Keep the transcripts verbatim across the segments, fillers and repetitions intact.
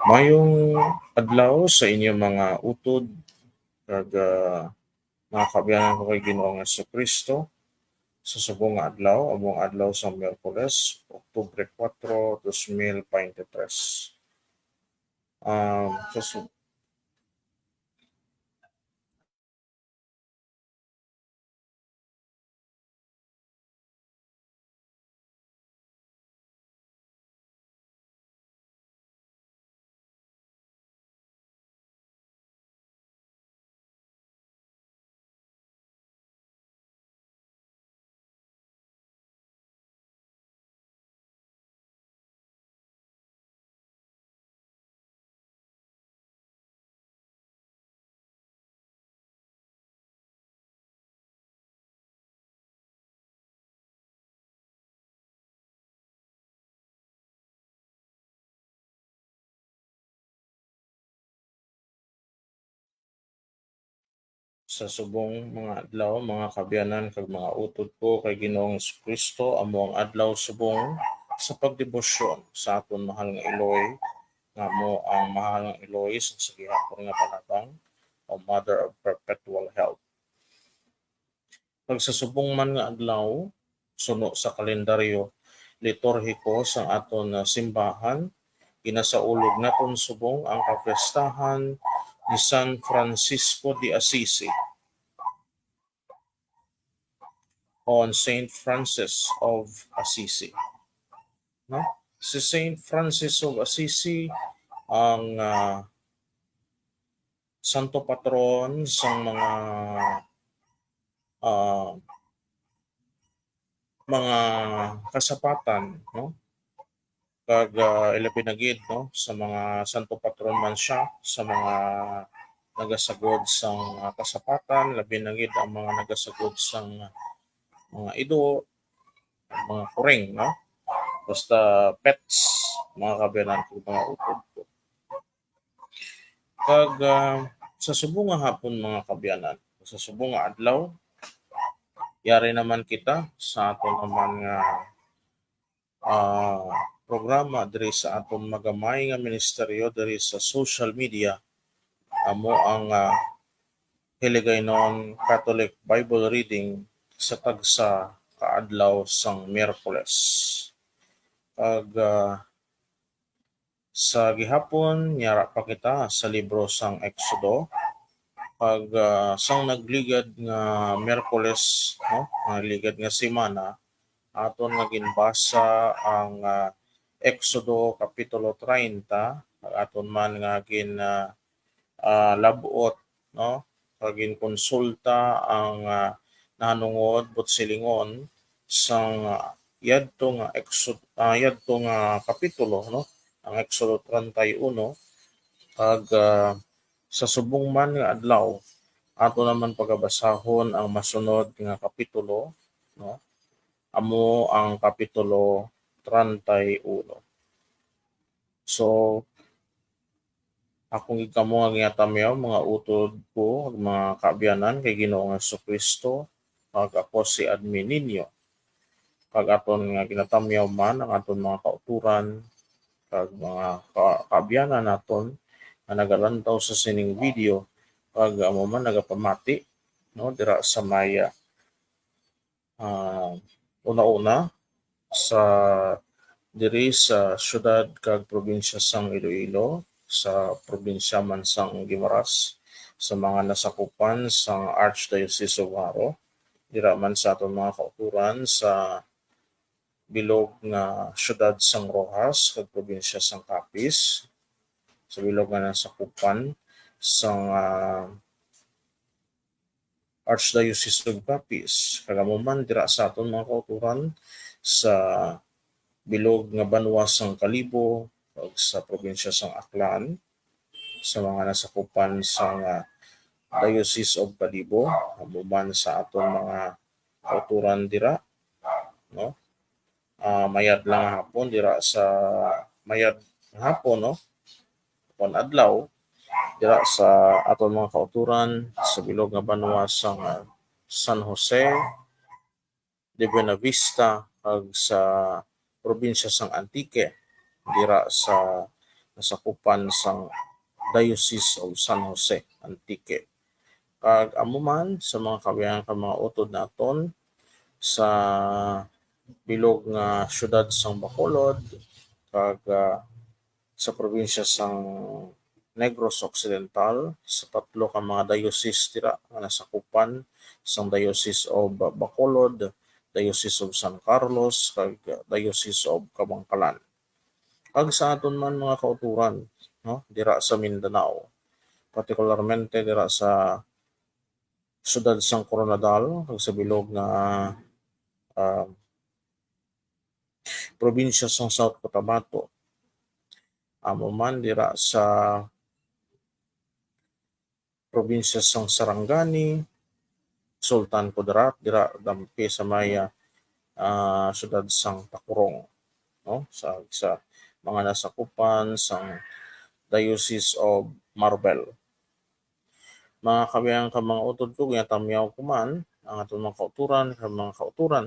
Mayong adlaw sa inyo, mga utod, kag, ah, mga kaabyanan ko kay Ginoong Jesu-Cristo. Sa subong nga adlaw, amo ang adlaw sa Miyerkules, Oktubre kuwatro, dos mil beintitrés. Um, sa su- Sa subong mga adlaw, mga kaabyanan kag mga utod ko kay Ginoong Jesu-Cristo, amo ang adlaw subong sa pagdebosyon sa aton mahal nga Iloy, nga amo ang mahal nga Iloy sa, sa gihapon nga panabang, o Mother of Perpetual Help. Kag sa subong man nga adlaw, suno sa kalendaryo liturhiko sang aton, ah, simbahan, ginasaulog naton subong ang kapiestahan ni San Francisco de Assisi, o ang Saint Francis of Assisi. No? Si Saint Francis of Assisi ang, ah, santo patron sang mga, ah, mga kasapatan, no? Kag, ah, ilabi na gid, no, sa mga santo patron man siya sa mga nagasagod sang, ah, kasapatan, labi na gid ang mga nagasagod sang, ah, mga ido, mga kuring, no? Basta pets, mga kaabyanan ko, mga utod ko. Kag, ah, sa subong nga hapon, mga kaabyanan, sa subong nga adlaw, yari naman kita sa aton naman nga, ah, programa diri sa aton magamay nga ministeryo diri sa social media. Amo ang, ah, Hiligaynon Catholic Bible Reading sa tagsa ka adlaw sang Miyerkules. Kag, ah, sa gihapon, yara pa kita sa libro sang Exodo. Kag, ah, sang nagligad nga Miyerkules, no, nga nagligad nga semana, aton nga ginbasa ang, ah, Exodo Kapitulo treinta, kag aton man nga gin, ah, ah, lab-ot, no, kag ginkonsulta ang, ah, nahanungod, buot silingon, sang, ah, yadto nga Exod-, ah, yadto nga kapitulo, no, ang Exodo treinta y uno, kag, ah, sa subong man nga adlaw, ato naman pagabasahon ang masunod nga kapitulo, no? Amo ang kapitulo treinta y uno. So, akong gid kamo nga ginatamyaw, mga utod ko, mga kaabyanan kay Ginoong Jesu-Cristo, kag ako si admin ninyo. Kag aton nga ginatamyaw man ang aton mga kautoran, kag mga ka-, kaabyanan naton nga nagalantaw sa sining video, kag amo man nagapamati, no, dira sa may, ah, una-una sa, diri sa siyudad kag probinsya sang Iloilo, sa probinsya man sang Guimaras, sa mga nasakupan sang Archdiocese of Jaro, dira man sa aton mga kautoran sa bilog nga siyudad sang Roxas kag probinsya sang Capiz, sa bilog nga nasakupan sang, ah, Archdiocese of Capiz, kag amo man dira sa aton mga kautoran sa bilog nga banwa sang Kalibo, kag sa probinsya sang Aklan, sa mga nasakupan sang, ah, Diocese of Kalibo, amo man sa aton mga kautoran dira, no? Ah, mayad lang nga hapon dira sa, mayad nga hapon, no? Kon adlaw, dira sa aton mga kautoran sa bilog nga banwa sang, ah, San Jose de Buenavista, kag sa probinsya sang Antique, dira sa nasakupan sang Diocese of San Jose, Antique. Kag amo man sa mga kaabyanan kag mga utod naton sa bilog nga siyudad sang Bacolod kag, ah, sa probinsya sang Negros Occidental, sa tatlo ka mga diocese dira nga nasakupan sang Diocese of Bacolod, Diocese of San Carlos, kag Diocese of Kabankalan. Kag sa aton man mga kauturan, no, dira sa Mindanao, partikularmente dira sa siyudad sang Koronadal kag sa bilog nga, ah, probinsya sang South Cotabato. Amo man dira sa probinsya sang Sarangani, Sultan Kudarat, dira dampi sa may, ah, siyudad sang Tacurong, no? Sa, sa mga nasakupan sang Diocese of Marbel. Mga kaabyanan kag mga utod ko, ginatamyaw ko man ang aton mga kauturan kag mga kauturan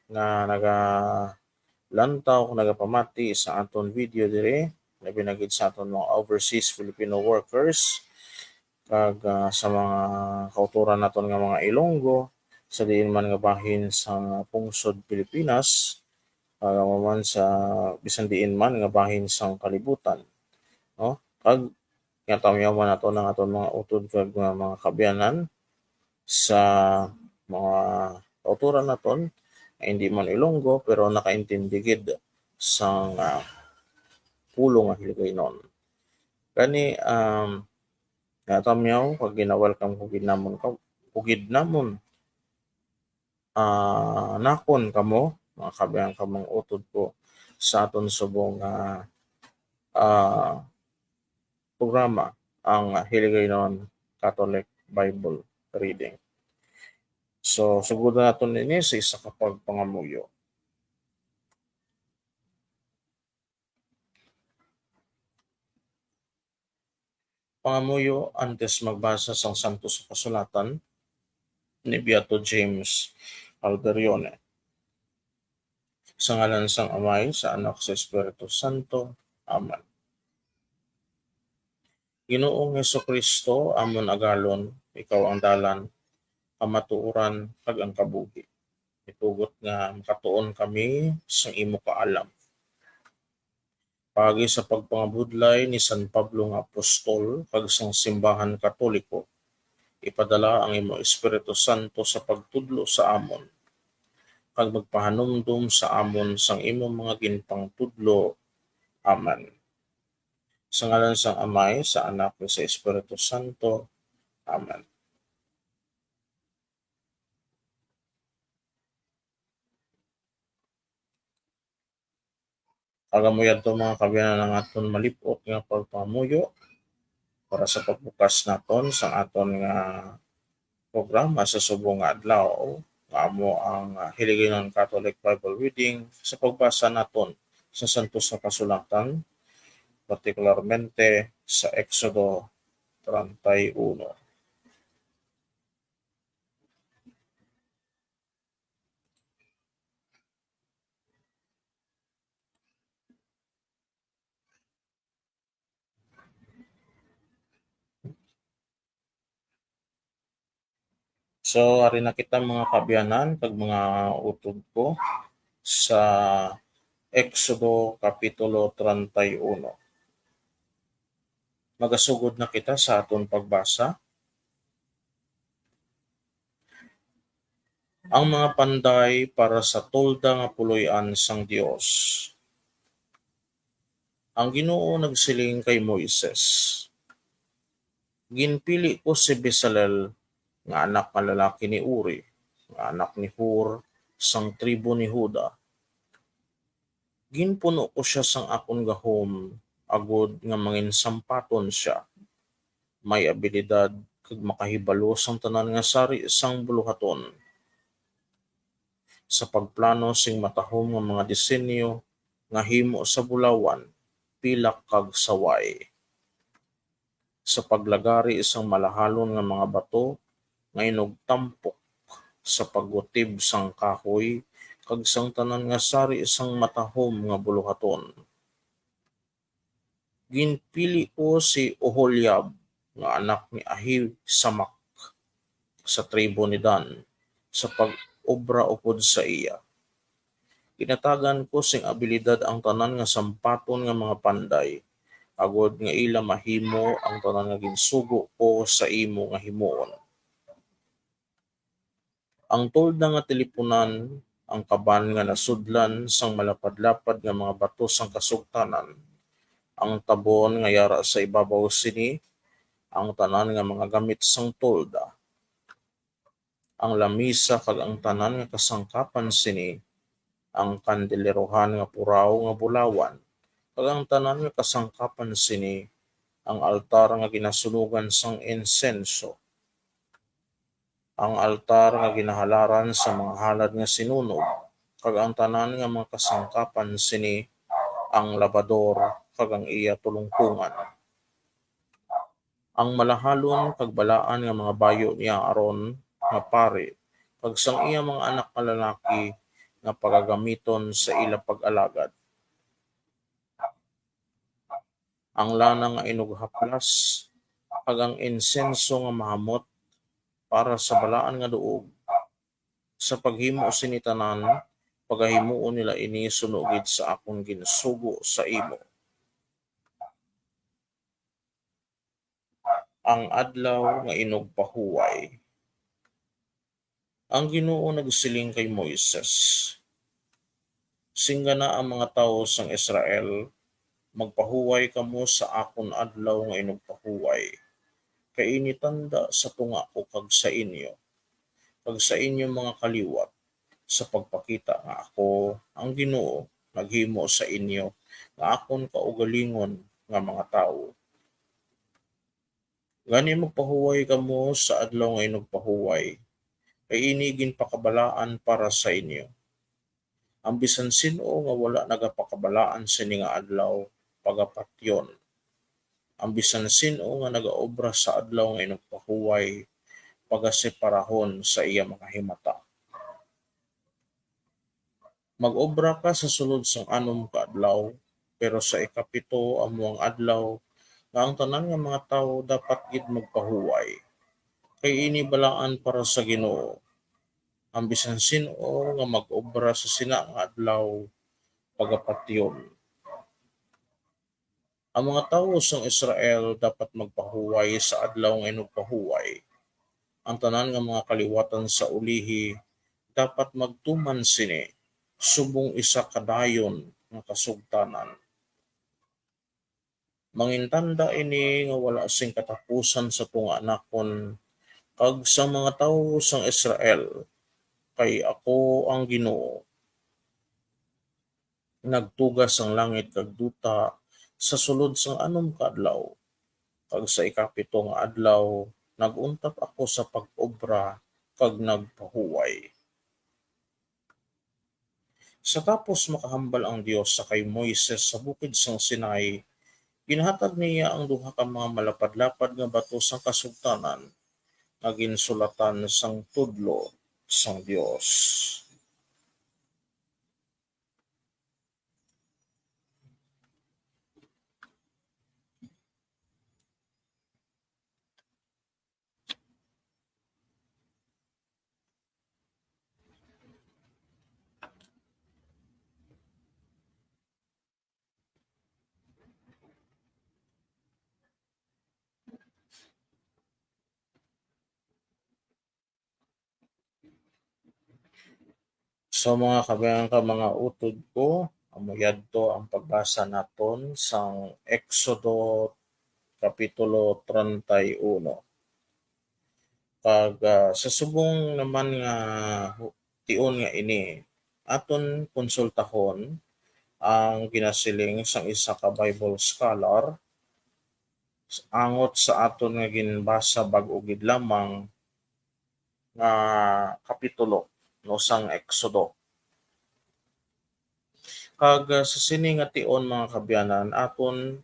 nga nagalantaw, nagapamati sa aton video diri, labi na gid sa aton mga overseas Filipino workers, kag, ah, sa mga kauturan naton nga mga Ilonggo, sa diin man nga bahin sa pungsod Pilipinas, kag amo man sa bisan diin man nga bahin sang kalibutan, no? Kag ginatamyaw man naton ang aton mga utod kag mga, mga kaabyanan sa mga kauturan naton nga indi man Ilonggo, pero nakaintindi gid sang, ah, pulong nga Hiligaynon. Gani, um, ginatamyaw kag gina-welcome ko gid namon ka-, ko gid namon, ah, nakon kamo, mga kaabyanan kag mga utod ko, sa aton subong nga, ah, programa, ang Hiligaynon Catholic Bible Reading. So, sugodan naton ini sa isa ka pagpangamuyo. Pangamuyo antes magbasa sang Santos nga Kasulatan ni Beato James Alberione. Sa ngalan sang Amay, sa Anak, sa Espiritu Santo. Amen. Ginoong Jesu-Cristo, amon agalon, ikaw ang dalan, kamatuoran, kag ang kabuhi. Itugot nga makatuon kami sang imo kaalam. Paagi sa pagpangabudlay ni San Pablo nga apostol kag sang simbahan Katoliko, ipadala ang imo Espiritu Santo sa pagtudlo sa amon, kag magpahanumdom sa amon sang imo mga ginpangtudlo. Amen. Sa ngalan sang Amay, sa Anak, ug sa Espiritu Santo. Amen. Aga mo yadto, mga kaabyanan, ang aton malip-ot nga pagpangamuyo para sa pagbukas naton sa aton nga programa sa subong nga adlaw, nga amo ang, ah, Hiligaynon Catholic Bible Reading sa pagbasa naton sa Santos nga Kasulatan, partikularmente sa Exodo treinta y uno. So, ari na kita, mga kaabyanan kag mga utod ko, sa Exodo Kapitulo treinta y uno. Magasugod na kita sa aton pagbasa. Ang mga panday para sa tolda nga puloy-an sang Dios. Ang Ginoo nagsiling kay Moises, "Ginpili ko si Bezalel nga anak nga lalaki ni Uri, nga anak ni Hur, sang tribo ni Juda. Ginpuno ko sia sang akon gahom, agod nga manginsampaton sia, may abilidad kag makahibalo sang tanan nga sari sang buluhaton, sa pagplano sing matahom nga mga disenyo nga himo sa bulawan, pilak, kag saway, sa paglagari sang malahalon nga mga bato nga inugtampok, sa pagutib sang kahoy, kag sang tanan nga sari sang matahom nga buluhaton. Ginpili ko si Oholiab nga anak ni Ahisamak sa tribo ni Dan sa pag-obra upod sa iya. Ginhatagan ko sing abilidad ang tanan nga sampaton nga mga panday, agod nga ila mahimo ang tanan nga ginsugo ko sa imo nga himuon. Ang tolda nga tilipunan, ang kaban nga nasudlan sang malapad-lapad nga mga bato sang kasugtanan, ang tabon nga yara sa ibabaw sini, ang tanan nga mga gamit sang tolda, ang lamisa kag ang tanan nga kasangkapan sini, ang kandelerohan nga puraw nga bulawan, kag ang tanan nga kasangkapan sini, ang altar nga ginasunugan sang insenso, ang altar nga ginahalaran sa mga halad nga sinunog, kag ang tanan nga mga kasangkapan sini, ang labador kag ang iya tulongtongan, ang malahalon kag balaan nga mga bayo ni Aaron nga pari, kag sang iya mga anak nga lalaki nga pagagamiton sa ila pag-alagad, ang lana nga inughaplas, kag ang insenso nga mahamot para sa balaan nga duog. Sa paghimo sini tanan, pagahimuon nila ini suno gid sa akon ginsugo sa imo. Ang adlaw nga inugpahuway. Ang Ginoo nagsiling kay Moises, "Singgana ang mga tawo sang Israel, magpahuway kamo sa akon adlaw nga inugpahuway, kay ini tanda sa tunga ko kag sa inyo, kag sa inyo mga kaliwat, sa pagpakita nga ako, ang Ginoo, naghimo sa inyo nga akon kaugalingon nga mga tawo. Gani magpahuway kamo sa adlaw nga inugpahuway, kay ini ginpakabalaan para sa inyo. Ang bisan sin-o nga wala nagapakabalaan sini nga adlaw, pagapatyon. Ang bisan sin-o nga nagaobra sa adlaw nga inugpahuway, pagaseparahon sa iya mga himata. Mag-obra ka sa sulod sang anom ka adlaw, pero sa ikapito amo ang adlaw nga ang tanan nga mga tawo dapat gid magpahuway, kay ini balaan para sa Ginoo. Ang bisan sin-o nga mag-obra sa sina nga adlaw, pagapatyon. Ang mga tawo sang Israel dapat magpahuway sa adlaw nga inugpahuway. Ang tanan nga mga kaliwatan sa ulihi dapat magtuman sini subong isa ka dayon nga kasugtanan. Mangintanda ini nga wala sing katapusan sa tunga nakon kag sa mga tawo sang Israel, kay ako ang Ginoo. Nagtugas ang langit kag duta sa sulod sang anom ka adlaw, kag sa ikapito nga adlaw nag-untat ako sa pag-obra kag nagpahuway. Sa tapos makahambal ang Dios sa kay Moises sa bukid sang Sinai, ginhatag niya ang duha ka mga malapad-lapad nga bato sang kasugtanan nga ginsulatan sang tudlo sang Dios. So, mga kabayan ka, mga utod ko, amo yadto ang pagbasa naton sang Exodo Kapitulo treinta y uno. Kag, ah, sa subong naman nga hu-, tion nga ini, aton konsultahon ang ginasiling sang isa ka Bible scholar angot sa aton nga ginbasa bag-o gid lamang nga kapitulo, no, sang Exodo. Kag, ah, sa sini nga tion, mga kaabyanan, aton,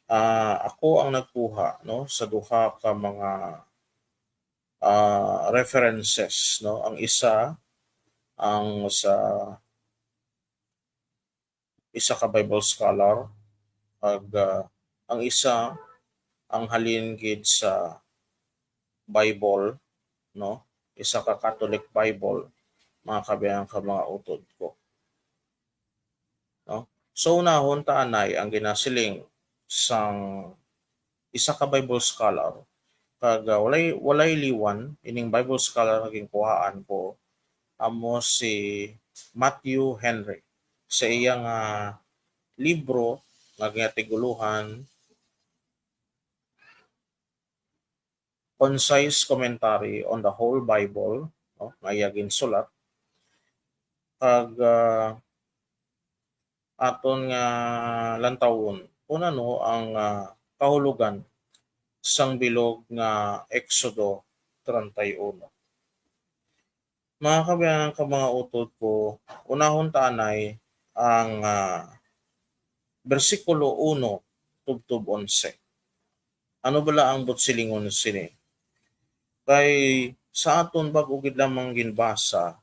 ah, ako ang nagkuha, no, sa duha ka mga, ah, references, no. Ang isa, ang sa isa ka Bible scholar, kag, ah, Ang isa, ang halin gid sa Bible, no? Isa ka Catholic Bible, mga kaabyanan kag mga utod ko. No? So, unahon ta anay ang ginasiling sang isa ka Bible scholar, kag, ah, walay, walay liwan, ining Bible scholar nga ginkuhaan ko amo si Matthew Henry, sa iya nga libro nga ginatigulohan Concise Commentary on the Whole Bible, no, nga iya ginsulat. Kag, ah, aton nga lantawon kung ano ang, ah, kahulogan sang bilog nga Exodo treinta y uno. Mga kaabyanan kag mga utod ko, unahon ta anay ang, ah, bersikulo uno tubtob onse. Ano bala ang buot silingon sini? Kay sa aton bag-o gid lamang ginbasa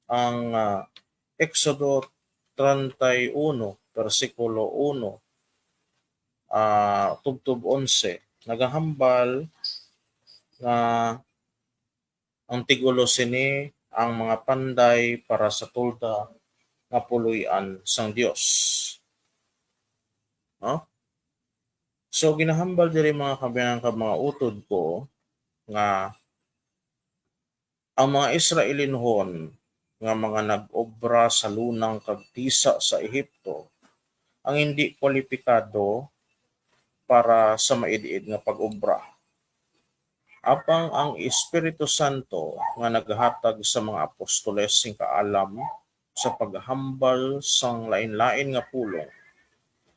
ang, ah, Exodo treinta y uno, bersikulo uno, ah, tubtob onse, nagahambal nga ang tigulo sini ang mga panday para sa tolda nga puloy-an sang Dios. No? So, ginahambal diri, mga kaabyanan kag mga utod ko, nga ang mga Israelinhon nga mga nag-obra sa lunang kag tisa sa Ehipto ang hindi kwalipikado para sa maid-id nga pag-obra. Apang ang Espiritu Santo nga naghatag sa mga apostoles sing kaalam sa paghambal sang lain-lain nga pulong,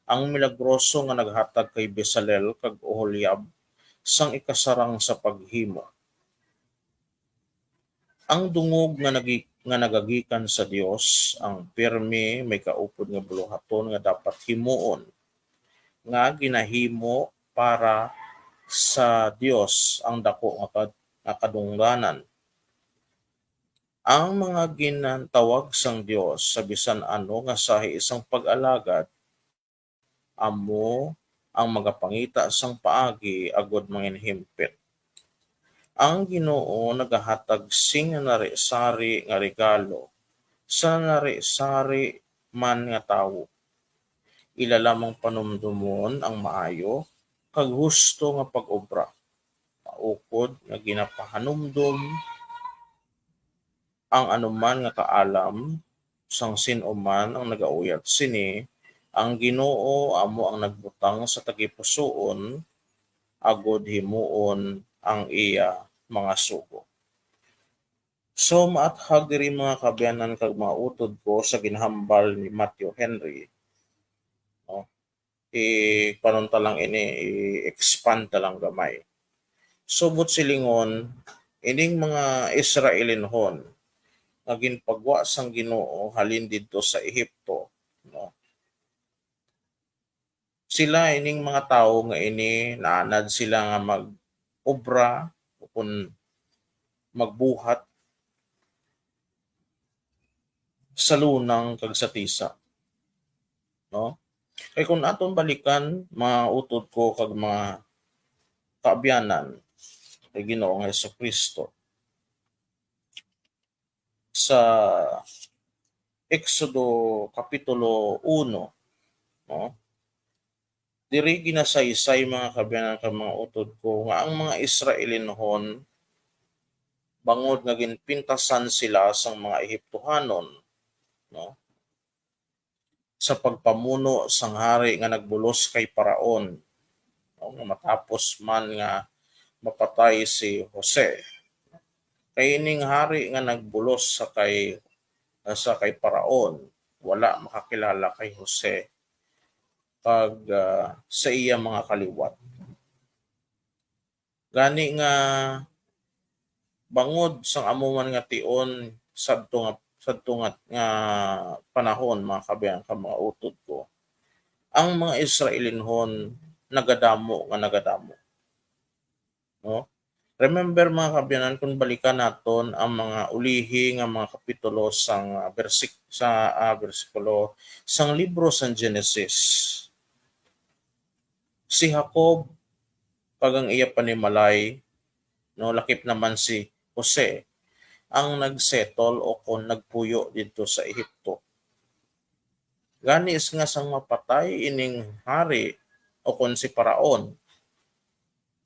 ang milagroso nga naghatag kay Bezalel kag Oholiab sang ikasarang sa paghimo. Ang dungog nga nagi-, nga nagagikan sa Dios, ang pirme, may kaupod nga buluhaton nga dapat himuon, nga ginahimo para sa Dios ang dako nga kad-, nga kadungganan. Ang mga gintawag sang Dios sa bisan ano nga sahi sang pag-alagad amo ang magapangita sang paagi agud manginhimpit. Ang Ginoo nagahatag sing nari-sari nga regalo sa nari-sari man nga tawo. Ila lamang panumdomon ang maayo kag husto nga pag-obra. Maukod nga ginapahanumdom ang anuman nga kaalam sang sin-o man ang nagauyat sini, ang Ginoo amo ang nagbutang sa tagipusoon agud himuon ang iya mga sugo. So, maathag diri, mga kaabyanan kag mga utod ko, sa ginhambal ni Matthew Henry, no? I-, panon ta lang ini, i-expand ta lang gamay. So, buot silingon, ining mga Israelinhon nga ginpagwa sang Ginoo halin didto sa Ehipto, no? Sila ining mga tawo nga ini, naanad sila nga mag-obra o kun magbuhat sa lunang kag sa tisa. No? Kay kung aton balikan, mga utod ko kag mga kaabyanan kay Ginoo nga Jesu-Cristo, sa Exodo Kapitulo uno, no? Diri ginasaysay, mga kaabyanan kag mga utod ko, nga ang mga Israelinhon, bangod nga ginpintasan sila sang mga Ehiptohanon, no, sa pagpamuno sang hari nga nagbulos kay Faraon, no, nga matapos man nga mapatay si Jose. Kay ining hari nga nagbulos sa kay, sa kay Faraon, wala makakilala kay Jose kag, ah, sa iya mga kaliwat. Gani nga, bangod sang amo man nga tion, sadto nga, sadto nga, nga panahon, mga kaabyanan kag mga utod ko, ang mga Israelinhon nagadamo nga nagadamo. No? Remember, mga kaabyanan, kung balikan naton ang mga ulihi nga mga kapitulo sang, ah, bersik-, sa, ah, bersikulo sang libro sang Genesis. Si Jacob kag ang iya panimalay, no, lakip naman si Jose, ang nagsettle o kon nagpuyo didto sa Egipto. Gani, is nga sang mapatay ining hari o kon si Faraon,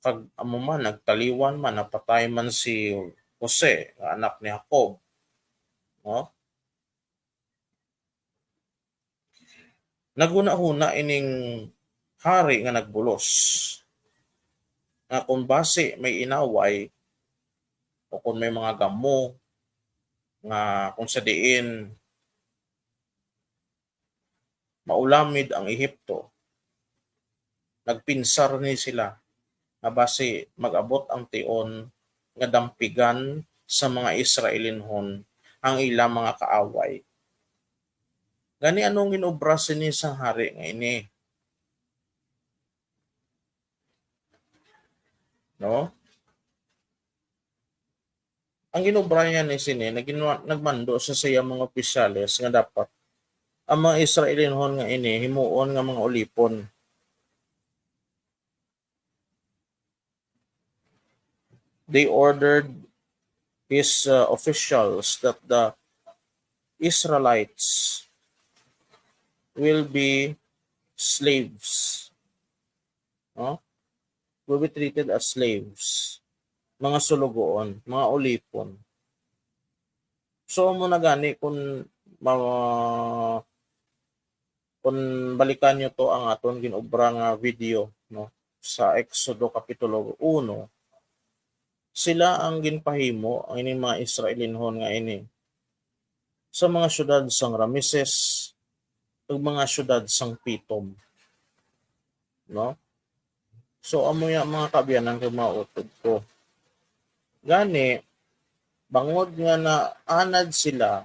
kag amo man, nagtaliwan man, napatay man si Jose nga anak ni Jacob, no? Naghunahuna ining hari nga nagbulos nga kung basi may inaway o kung may mga gamo nga kung sa diin maulamid ang Ehipto, nagpinsar ni sila nga basi mag-abot ang tion nga dampigan sa mga Israelinhon ang ila mga kaaway. Gani, anong ginobra sini sang hari nga ini? No? Ang ginobra niya ni sini, nagin-, nagmando sa siya mga opisyales nga dapat ang mga Israelinhon nga ini himuon nga mga ulipon. They ordered his, uh, officials that the Israelites will be slaves, no? Will be treated as slaves, mga sulugoon, mga ulipon. So, amo na gani kung ma-, kung balikan nyo to ang aton ginobra nga video, no, sa Exodo Kapitulo uno, sila ang ginpahimo, ang ining mga Israelinhon nga ini, sa mga syudad sang Rameses ug mga syudad sang Pitom, no? So, amo ya, mga kaabyanan kag mga utod ko. Gani, bangod nga naanad sila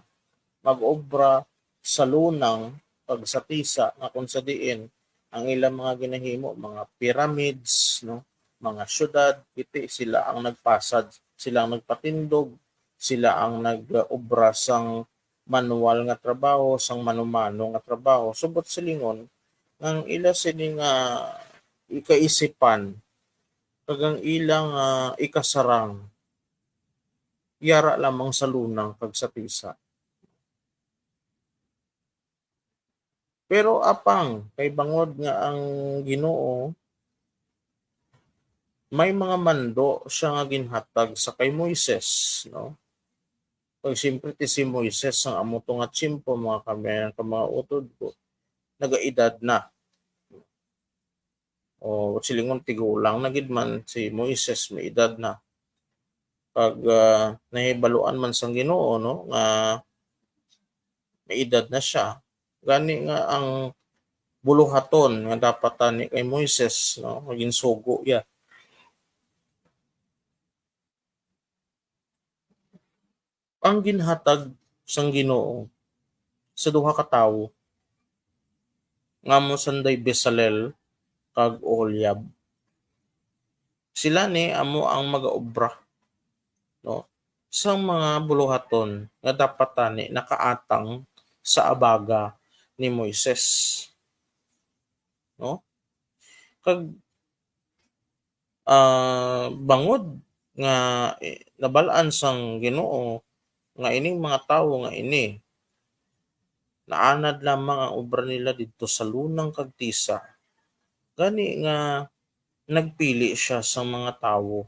mag-obra sa lunang kag sa tisa, nga kung sa diin ang ilang mga ginahimo, mga pyramids, no, mga syudad, iti sila ang nagpasad, sila ang nagpatindog, sila ang nag-obra sang manual nga trabaho, sang manumano nga trabaho. Subot silingon, ang ila sini nga ikaisipan kag ang ila nga ikasarang yara lamang sa lunang kag sa tisa. Pero apang kay bangod nga ang Ginoo may mga mando siya nga ginhatag sa kay Moises, no? Kag siyempre, ti si Moises, ang amo to nga tiyempo, mga kaabyanan kag mga utod ko, nagaedad na. O silingon, tigulang na gid man si Moises, may edad na. Kag, ah, nahibaluan man sang Ginoo, no, nga may edad na siya. Gani nga ang buluhaton nga dapat tani kay Moises, no, nga ginsugo iya. Ang ginhatag sang Ginoo sa duha ka tawo nga amo sanday Bezalel kag Oholiab. Sila ni amo ang magaobra, no, sang mga buluhaton nga dapat tani nakaatang sa abaga ni Moises, no? Kag, ah, bangod nga, eh, nabal-an sang Ginoo nga ining mga tawo nga ini naanad lamang ang obra nila didto sa lunang kag tisa, gani nga nagpili sia sang mga tawo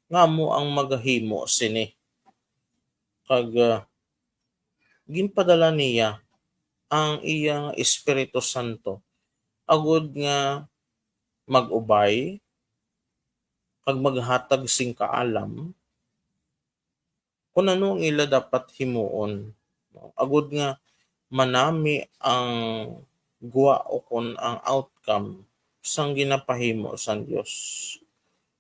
nga amo ang magahimo sini. Kag, ah, ginpadala niya ang iya nga Espiritu Santo agud nga mag-ubay kag maghatag sing kaalam kon ano ang ila dapat himuon, no? Agud nga manami ang gwa o kon ang outcome sang ginapahimo sang Dios.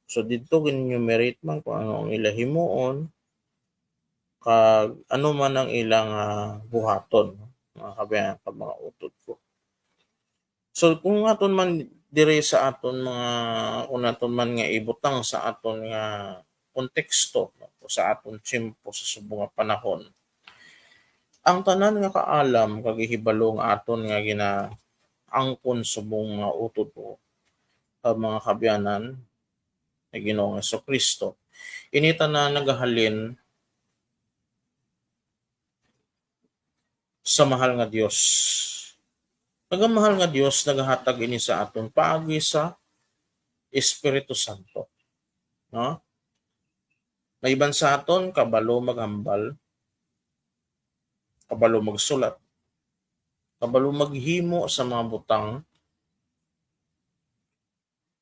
So, didto gin-enumerate man kung ano ang ila himuon, kag ano man ang ilang, ah, buhaton, mga kaabyanan kag mga utod ko. So, kung aton man diri sa aton mga, kung aton man nga ibutang sa aton nga konteksto, no, o sa aton tiyempo sa subong nga panahon, ang tanan nga kaalam kag hibalo nga aton nga ginaangkon subong nga utod ko, ah, mga kaabyanan, nga Ginoong Jesu-Cristo. Ini tanan nagahalin sa mahal nga Dios. Ang mahal nga Dios nagahatag ini sa aton paagi sa Espiritu Santo. No? Maiban sa aton, kabalo maghambal, kabalo magsulat, kabalo maghimo sa mga butang,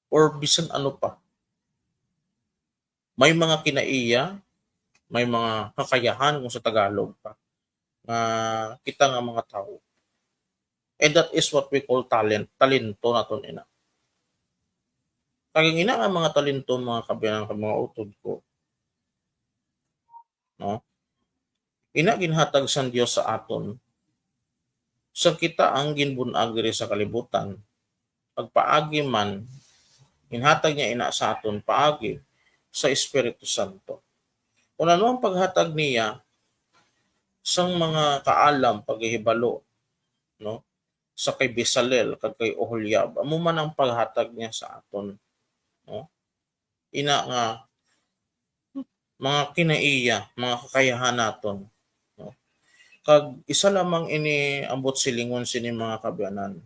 or bisan ano pa. May mga kinaiya, may mga kakayahan kung sa Tagalog pa, nga kita nga mga tawo. And that is what we call talent. Talento naton ina. Kag ang ina nga mga talento, mga kaabyanan, kag mga utod ko, no? Ina ginhatag sang Dios sa aton, sa kita ang ginbun-ag diri sa kalibutan, pagpaagi man, ginhatag niya ina sa aton paagi sa Espiritu Santo. Kung ano ang paghatag niya sang mga kaalam, paghihibalo, no, sa kay Bezalel kag kay Oholiab, amo man ang paghatag niya sa aton, no? Ina nga mga kinaiya, mga kakayahan naton, no? Kag isa lamang ini ang buot silingon sini, mga kaabyanan.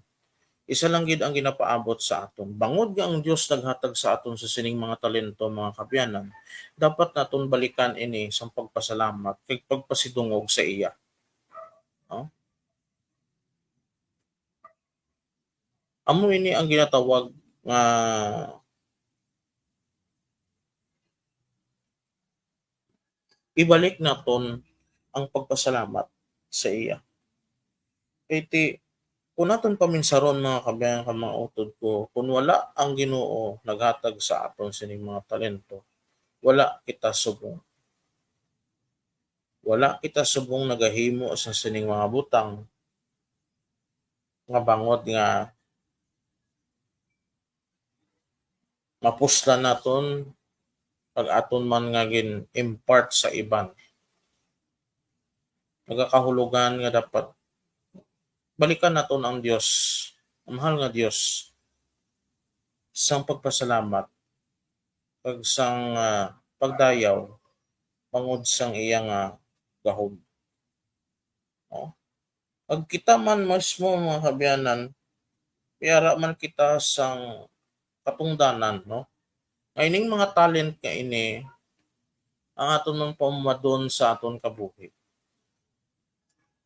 Isa lang gid ang ginapaabot sa aton. Bangod nga ang Dios naghatag sa aton sa sining mga talento, mga kaabyanan, dapat naton balikan ini sang pagpasalamat kag pagpasidungog sa iya. No? Amo ini ang ginatawag nga ibalik naton ang pagpasalamat sa iya. Kay ti, kung naton paminsaron, mga kaabyanan kag mga utod ko, kung wala ang Ginoo naghatag sa aton sining mga talento, wala kita subong. Wala kita subong nagahimo sa sining mga butang nga bangod nga mapuslan naton kag aton man nga gin-impart sa iban. Nagakahulogan nga dapat balikan naton ang Dios, ang mahal nga Dios, sang pagpasalamat kag sang, ah, pagdayaw bangod sang iya nga gahom. No? Kag kita man mismo, mga kaabyanan, may ara man kita sang katungdanan, no? Nga ining mga talent nga ini, ang aton man pamamadon sa aton kabuhi.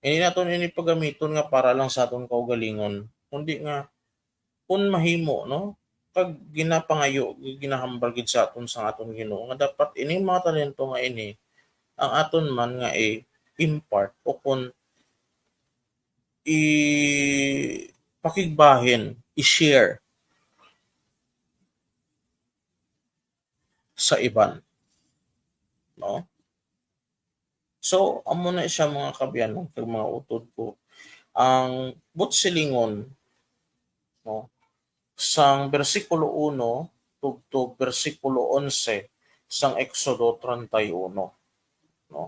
Hindi naton ini pagamiton nga para lang sa aton kaugalingon, kundi nga kung mahimo, no? Kag ginapangayo, ginahambal gid sa aton sang aton Ginoo nga dapat ining mga talento nga ini ang aton man nga i-impart o kung ipakigbahin, i-share sa iban. No? So, amo na siya, mga kaabyanan kag mga utod ko. Ang buot silingon, no, sang bersikulo uno tubtob bersikulo onse sang Exodo treinta y uno, no?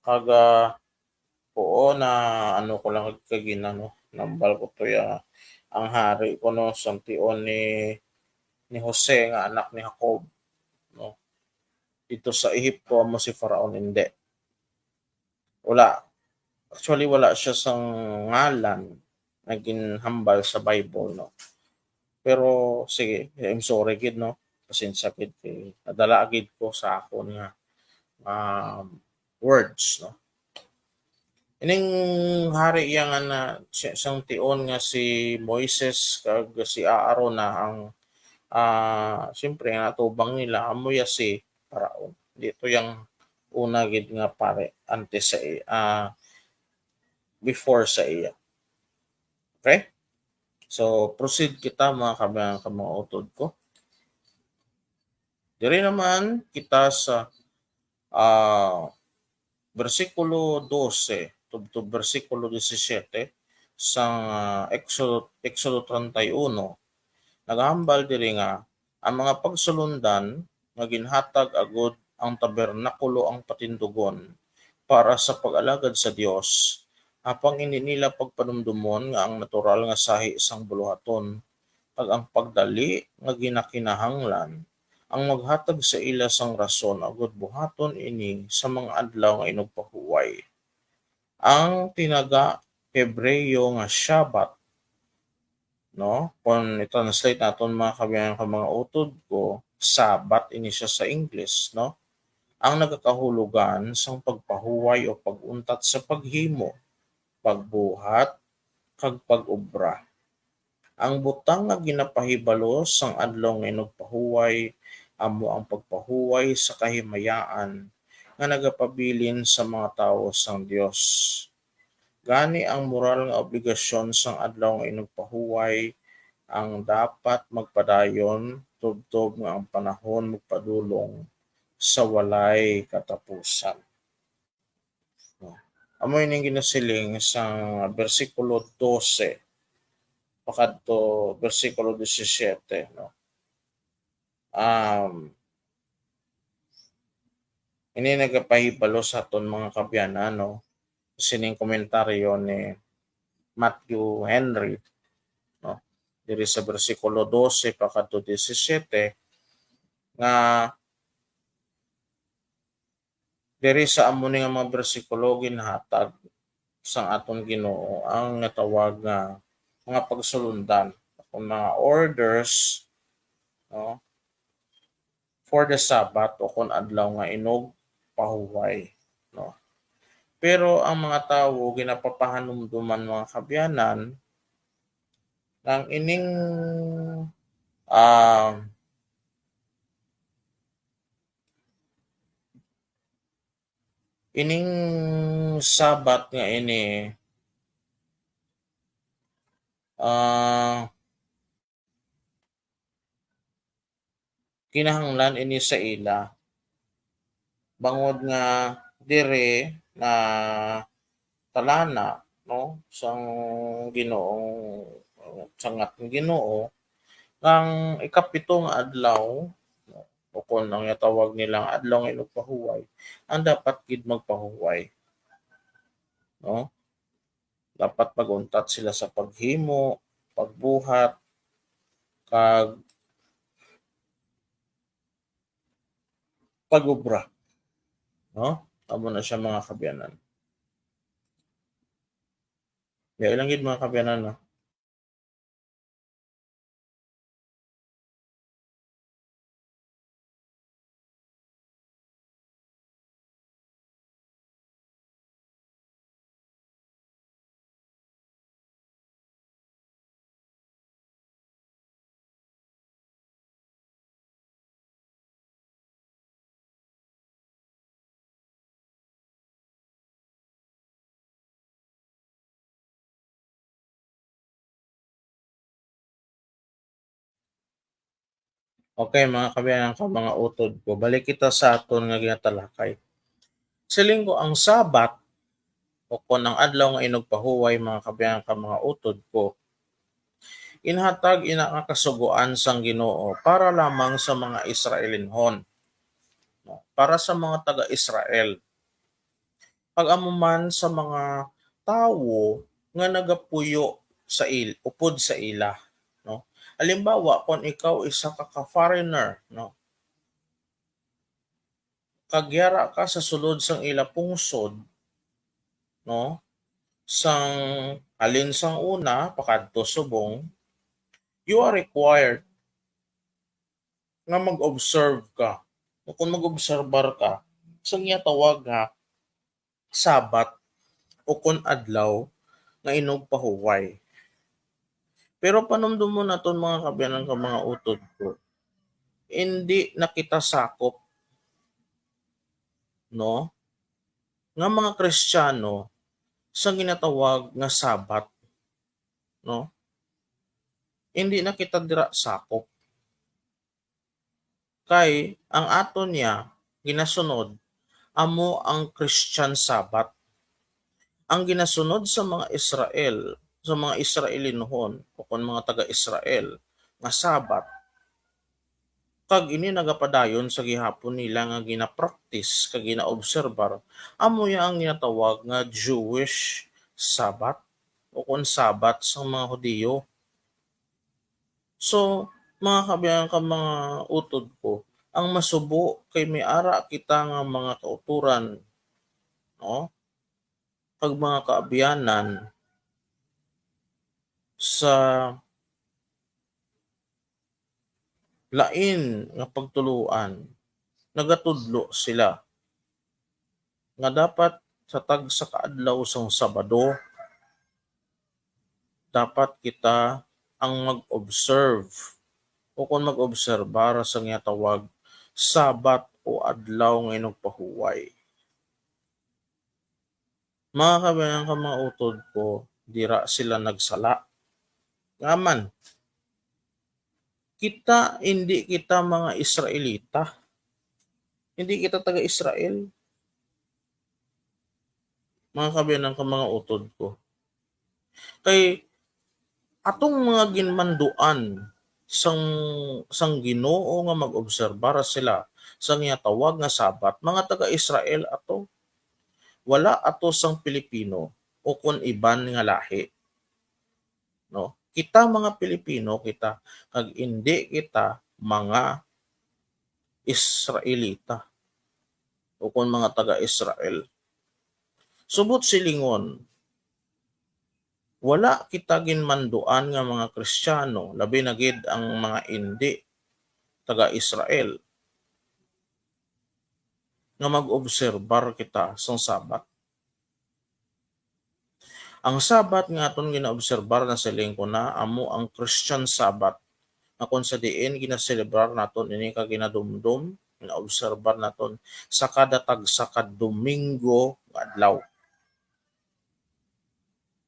Kag, ah, oo, na ano ko lang kagina, no? Nambal ko to ya, ang hari ko, no, sang tion ni, ni Jose nga anak ni Jacob, no? Dito sa Ehipto amo si Faraon, hindi. Wala. Actually, wala siya sang ngalan nga ginhambal sa Bible, no? Pero, sige, I'm sorry gid, no? Pasensya gid kay nadala gid ko sa akon nga, um, words, no? Ining hari iya nga na, si-, sang tion nga si Moises kag si Aaron na ang, ah, siyempre, ang natubang nila, amo ya si Faraon. Dito yang una gid nga pari, antes sa i-, ah, before sa iya. Okay? So, proceed kita, mga kaabyanan kag mga utod ko. Diri naman kita sa, ah, bersikulo dose tubtob bersikulo disisiete sa, ah, Exodo, Exodo treinta y uno. Nagahambal diri nga ang mga pagsulondan nga ginhatag agud ang tabernakulo ang patindugon para sa pag-alagad sa Dios, apang indi nila pagpanumdomon nga ang natural nga sahi sang buluhaton kag ang pagdali nga ginakinahanglan ang maghatag sa ila sang rason, agud buhaton ini sa mga adlaw nga inugpahuway. Ang tinaga Hebreo nga Shabbat, no? Kung i-translate naton, mga kabayan, ka mga utod ko, Sabat ini siya sa English, no? Ang nagakahulugan sang pagpahuway o pag-untat sa paghimo, pagbuhat, kag pag-obra. Ang butang nga ginapahibalo sang adlaw nga inugpahuway amo ang pagpahuway sa kahimayaan nga nagapabilin sa mga tawo sang Dios. Gani, ang moral nga obligasyon sang adlaw nga inugpahuway ang dapat magpadayon tubtob nga ang panahon magpadulong sa walay katapusan. No? Amo ining ginasiling sang bersikulo dose pakadto bersikulo disisiete, no? Um, ini nagapahibalo sa aton, mga kaabyanan, no? Sining komentaryo ni Matthew Henry, no? Diri sa bersikulo dose pakadto disisiete, nga diri sa amo ni nga mga bersikulo, ginhatag sang aton Ginoo ang natawag nga mga pagsulundan, o mga orders, no, for the Sabbath, o kon adlaw nga inugpahuway, no. Pero ang mga tawo ginapapahanumduman, mga kaabyanan, nga ang ining, ah, ining Sabat nga ini, ah, kinahanglan ini sa ila, bangod nga diri na talana, no, sang Ginoong, sang aton Ginoo, ang ikapito nga adlaw, o kon ang tawag nila nga adlaw nga inugpahuway, ang dapat gid magpahuway, no? Dapat mag-untat sila sa paghimo, pagbuhat, kag pag-obra, no? Amo na siya, mga kaabyanan. Dili lang gid, mga kaabyanan, no? Okay, mga kaabyanan, ka mga utod ko, balik kita sa aton nga ginatalakay. Siling ko, ang Sabat, o kon ang adlaw nga inugpahuway, mga kaabyanan, ka mga utod ko, ginhatag ina nga kasugoan sang Ginoo para lamang sa mga Israelinhon, no? Para sa mga taga-Israel. Pag-amo man sa mga tawo nga nagapuyo sa il-, upod sa ila, no? Halimbawa, kon ikaw isa ka, ka foreigner, no? Kag yara ka sa sulod sang ila pungsod, no? Sang, halin sang una pakadto subong, you are required nga mag-observe ka, o kung mag-obserbar ka, sa ginatawag nga Sabat, o kon adlaw nga inugpahuway. Pero panumdumon naton, mga kaabyanan, ka mga utod ko, hindi na kita sakop, no, nga mga Kristiyano sa ginatawag nga Sabat, no? Hindi na kita dira sakop. Kay ang aton niya ginasunod amo ang Christian Sabbath. Ang ginasunod sa mga Israel, sa mga Israelinhon, o kon mga taga-Israel, nga Sabbath, kag ini nagapadayon sa gihapon nila nga ginapraktis kag ginaobserbar, amo ya ang ginatawag nga Jewish Sabbath, o kon Sabbath sang mga Hudiyo. So, mga kaabyanan kag mga utod ko, ang masubo kay may ara kita nga mga kautoran, no? Kag mga kaabyanan sa lain nga pagtuluan, nagatudlo sila nga dapat sa tagsa ka adlaw sang Sabado, dapat kita ang mag-observe o kon mag-obserbar sa ginatawag Sabat o adlaw nga inugpahuway. Mga kaabyanan kag mga utod ko, dira sila nagsala. Nga man, kita, hindi kita mga Israelita. Hindi kita taga-Israel. Mga kaabyanan kag mga utod ko. Kay atong mga ginmanduan sang, sang Ginoo nga mag-obserbar sila sa ginatawag nga Sabat, mga taga-Israel ato. Wala ato sang Pilipino o kon iban nga lahi. No? Kita mga Pilipino kita, kag indi kita mga Israelita o kon mga taga-Israel. Subot silingon, wala kita ginmanduan nga mga Kristiyano, labi na gid ang mga indi taga-Israel, nga mag-obserbar kita sang Sabat. Ang Sabat nga aton ginaobserbar, nasiling ko na, amo ang Christian Sabbath, nga kon sa diin ginaselebrar naton ini kag ginadumdom, ginaobserbar naton sa kada tagsa ka Domingo nga adlaw.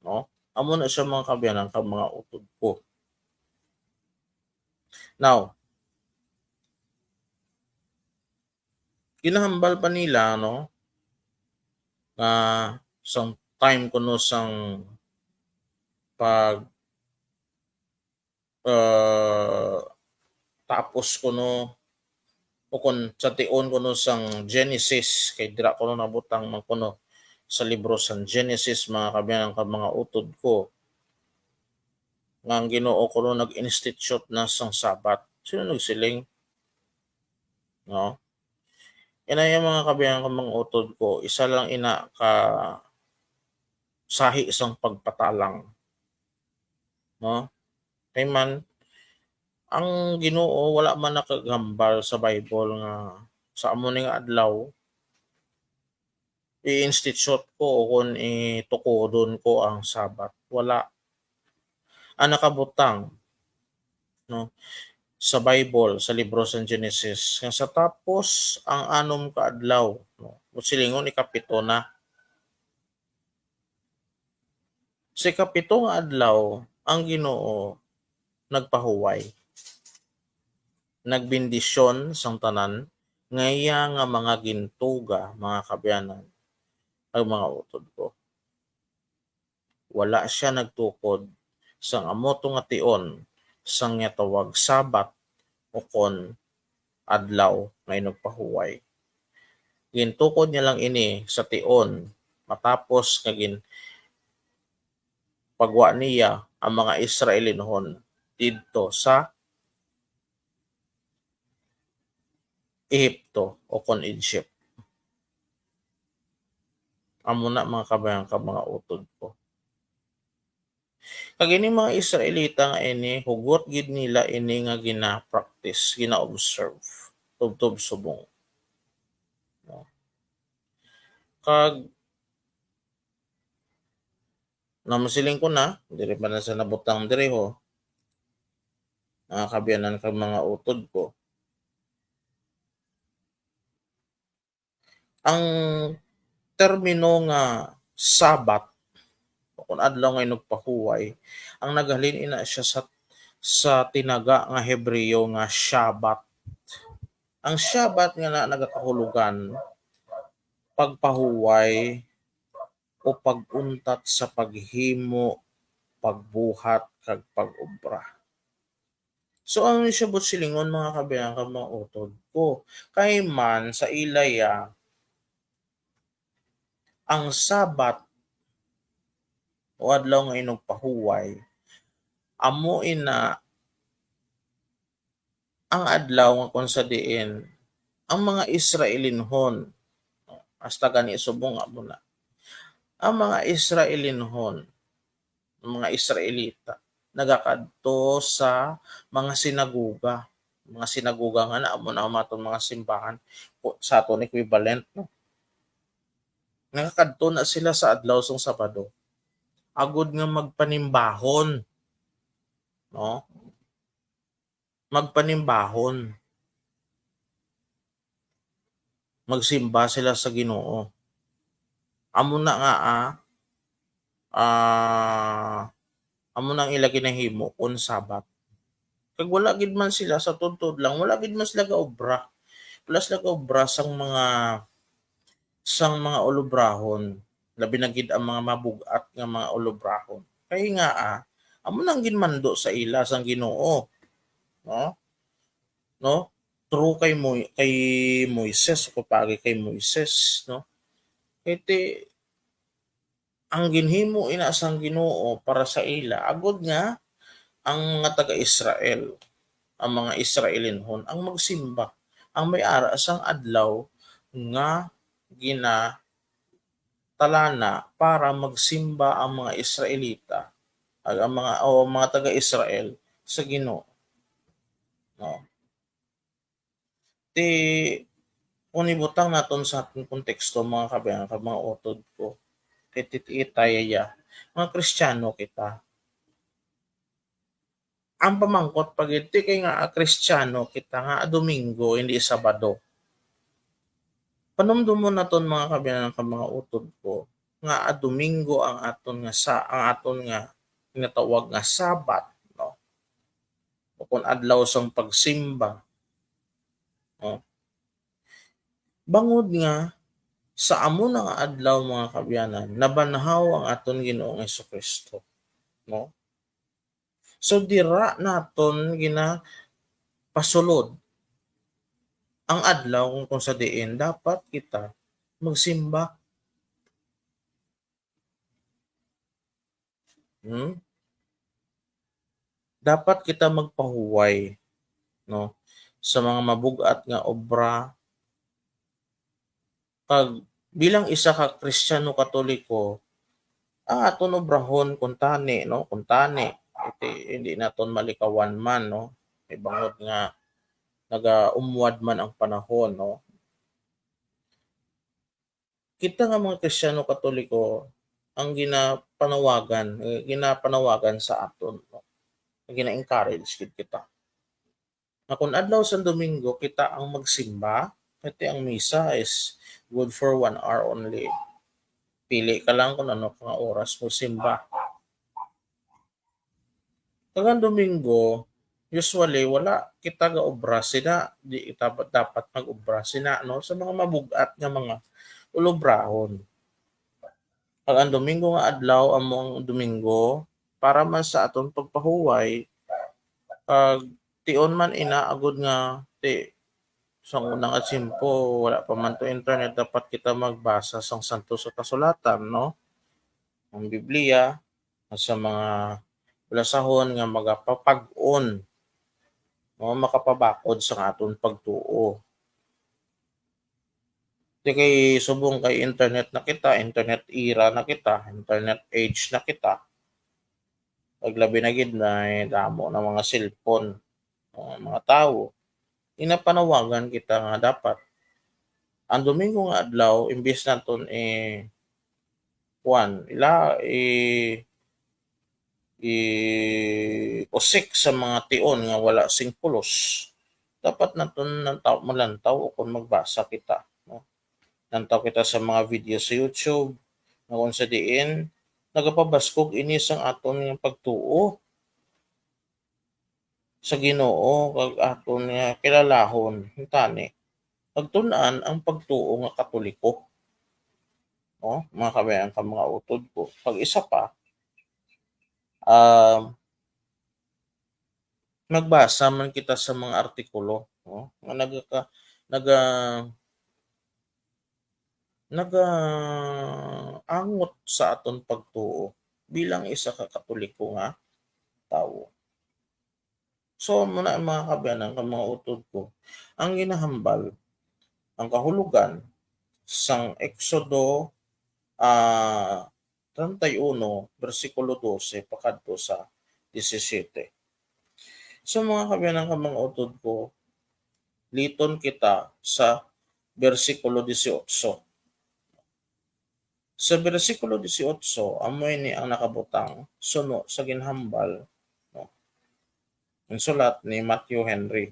No? Amo na siya, mga kaabyanan kag mga utod ko. Now, ginahambal pa nila, no, nga sang time kuno sang pag, ah, tapos kuno, o kon sa tion kuno sang Genesis, kay dira kuno nabutang man kuno sa libro sang Genesis, mga kaabyanan kag mga utod ko, nga ang Ginoo kuno nag-institute na sang Sabat. Sino nagsiling? No? Inaya, mga kaabyanan kag mga utod ko, isa lang ina ka sahi sang pagpatalang. No? Kay man, ang Ginoo wala man nakahambal sa Bible nga sa amo ni nga adlaw i-institute ko o kon itukodon ko ang Sabat. Wala. Ang nakabutang, no, sa Bible, sa libro sa Genesis, nga sa tapos ang anom ka adlaw, no, silingon ikapito na. Sa ikapito nga adlaw, ang Ginoo nagpahuway, nagbendisyon sang tanan nga iya nga mga gintuga, mga kaabyanan, ang mga utod ko. Wala sia nagtukod sang amo to nga tion sang ginatawag Sabat ukon adlaw nga inugpahuway. Gintukod niya lang ini sa tion matapos nga gin-, pagwa niya ang mga Israelinhon didto sa Ehipto ukon Egypt. Amo na, mga kaabyanan kag mga utod ko. Kag ini mga Israelita nga ini, hugot gid nila ini nga gina-practice, gina-observe, tubtob subong. No? Kag namasiling ko na, diri pa na sa nabutang diri, ho. Mga kaabyanan kag mga utod ko. Ang termino nga Sabat, o kon adlaw nga inugpahuway, ang naghalin ina siya sa, sa tinaga nga Hebreo nga Shabbat. Ang Shabbat nga na nagakahulugan pagpahuway o pag-untat sa paghimo, pagbuhat, kag pag-obra. So, ang siya buot silingon, mga kaabyanan kag mga utod ko, kay man sa ila ya, ang Sabat o adlaw nga inugpahuway, amo ina ang adlaw nga kung sa diin ang mga Israelinhon, hasta gani subong nga amo na, ang mga Israelinhon, ang mga Israelita, nagakadto sa mga sinagoga. Mga sinagoga nga na, amo na ang aton mga simbahan, ku-, sa aton equivalent, no? Nagakadto na sila sa adlaw sang Sabado, agod nga magpanimbahon, no? Magpanimbahon. Magsimba sila sa Ginoo. Amo na nga, ah, ah, amo na ang ila ginahimo kon Sabat. Kag wala gid man sila, sa tuod-tuod lang, wala gid man sila gaobra. Wala sila gaobra sang mga, sang mga ulobrahon, labi na gid ang mga mabug-at nga mga ulobrahon. Kay nga, ah, amo nang ginmando sa ila sang Ginoo, no? No? Through kay Moy-, kay Moises, o paagi kay Moises, no? Kay ti-, ang ginhimo ina sang Ginoo para sa ila, agod nga ang mga taga-Israel, ang mga Israelinhon, ang magsimba, ang may ara sang adlaw nga ginatalana para magsimba ang mga Israelita, ag ang mga, o ang mga taga-Israel sa Ginoo. No? Ti, kung ibutang naton sa aton konteksto, mga kabayan, kag mga utod ko, kay ti-, itaya, mga Kristiyano kita. Ang pamangkot pa gid, ti kay nga, ah, Kristiyano kita nga, ah, Domingo, hindi Sabado. Panumdumon naton, mga kabayan, kag mga utod ko, nga, ah, Domingo ang aton nga sa-, ang aton nga ginatawag nga Sabat, no? O kung adlaw sang pagsimba, no? Bangod nga sa amo na nga adlaw, mga kaabyanan, nabanhaw ang aton Ginoo nga Jesu-Cristo, no? So, dira naton ginapasulod ang adlaw kung, kung sa diin dapat kita magsimba. Hmm? Dapat kita magpahuway, no, sa mga mabug-at nga obra. Kag bilang isa ka Kristiyano Katoliko, ang aton obrahon kuntani, no, kuntani, iti, hindi naton malikawan man, no, kay bangod nga nagaumwad man ang panahon, no. Kita nga mga Kristiyano Katoliko, ang ginapanawagan, eh, ginapanawagan sa aton, no? Gina-encourage gid kita. Nga kung adlaw sa Domingo, kita ang magsimba, kay ang misa is good for one hour only. Pili ka lang kung ano ka nga oras mo simba. Kag ang Domingo, usually, wala kita gaobra sina, di kita ba-, dapat mag-obra sina, no? Sa mga mabug-at nga mga ulobrahon. Kag ang Domingo nga adlaw, amo ang Domingo, para man sa aton pagpahuway, kag tion man ina, agud nga, ti, sa una nga tiyempo, wala pa man to internet, dapat kita magbasa sang Santos nga Kasulatan, no? Ang Biblia, sa mga balasahon nga magapapag-on, no, makapabakod sa aton pagtuo. Di kay subong kay internet na kita, internet era na kita, internet age na kita. Paglabi na gid na, eh, damo na mga cellphone, ah, mga tawo. Ginapanawagan kita nga dapat ang Domingo nga adlaw, imbis naton i-, kuwan, ila-, i-, i-usik sa mga tion nga wala sing pulos, dapat naton lantaw, malantaw o kon magbasa kita, no? Lantaw kita sa mga video sa YouTube, nga kung sa diin, nagapabaskog ini sang aton nga pagtuo sa Ginoo kag aton nga kilalahon. Tani, pagtun-an ang pagtuo nga Katoliko. No? Mga kabayan kag mga utod ko. Kag isa pa, um, magbasa man kita sa mga artikulo, no? Nga nagaka-, naga-, nagaangot sa aton pagtuo bilang isa ka Katoliko nga tawo. So, muna ang mga kaabyanan, ang mga utod ko, ang ginahambal, ang kahulogan sang Exodo, ah, treinta y uno, bersikulo dose pakadto sa disisiete. So, mga kaabyanan, ang mga utod ko, liton kita sa bersikulo dieciocho. Sa bersikulo dieciocho, amo ini ang nakabutang suno sa ginhambal, no? Ang sulat ni Matthew Henry.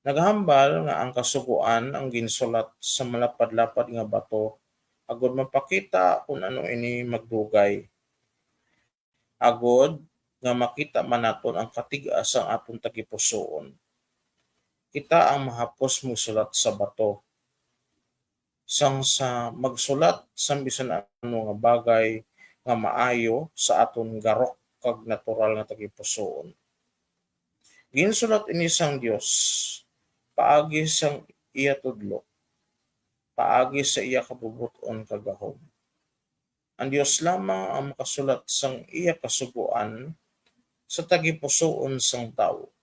Nagahambal nga ang Kasugoan ang ginsulat sa malapad-lapad nga bato, agod mapakita kung ano ini magdugay, agod nga makita man naton ang katig-a sang aton tagipusoon. Kita ang mahapos magsulat sa bato, sang sa magsulat sang bisan ano nga bagay nga maayo sa aton garok kag natural nga tagipusoon. Ginsulat ini sang Dios paagi sang iya tudlo, paagi sa iya kabubot-on kag gahom. Ang Dios lamang ang makasulat sang iya kasugoan sa tagipusoon sang tawo.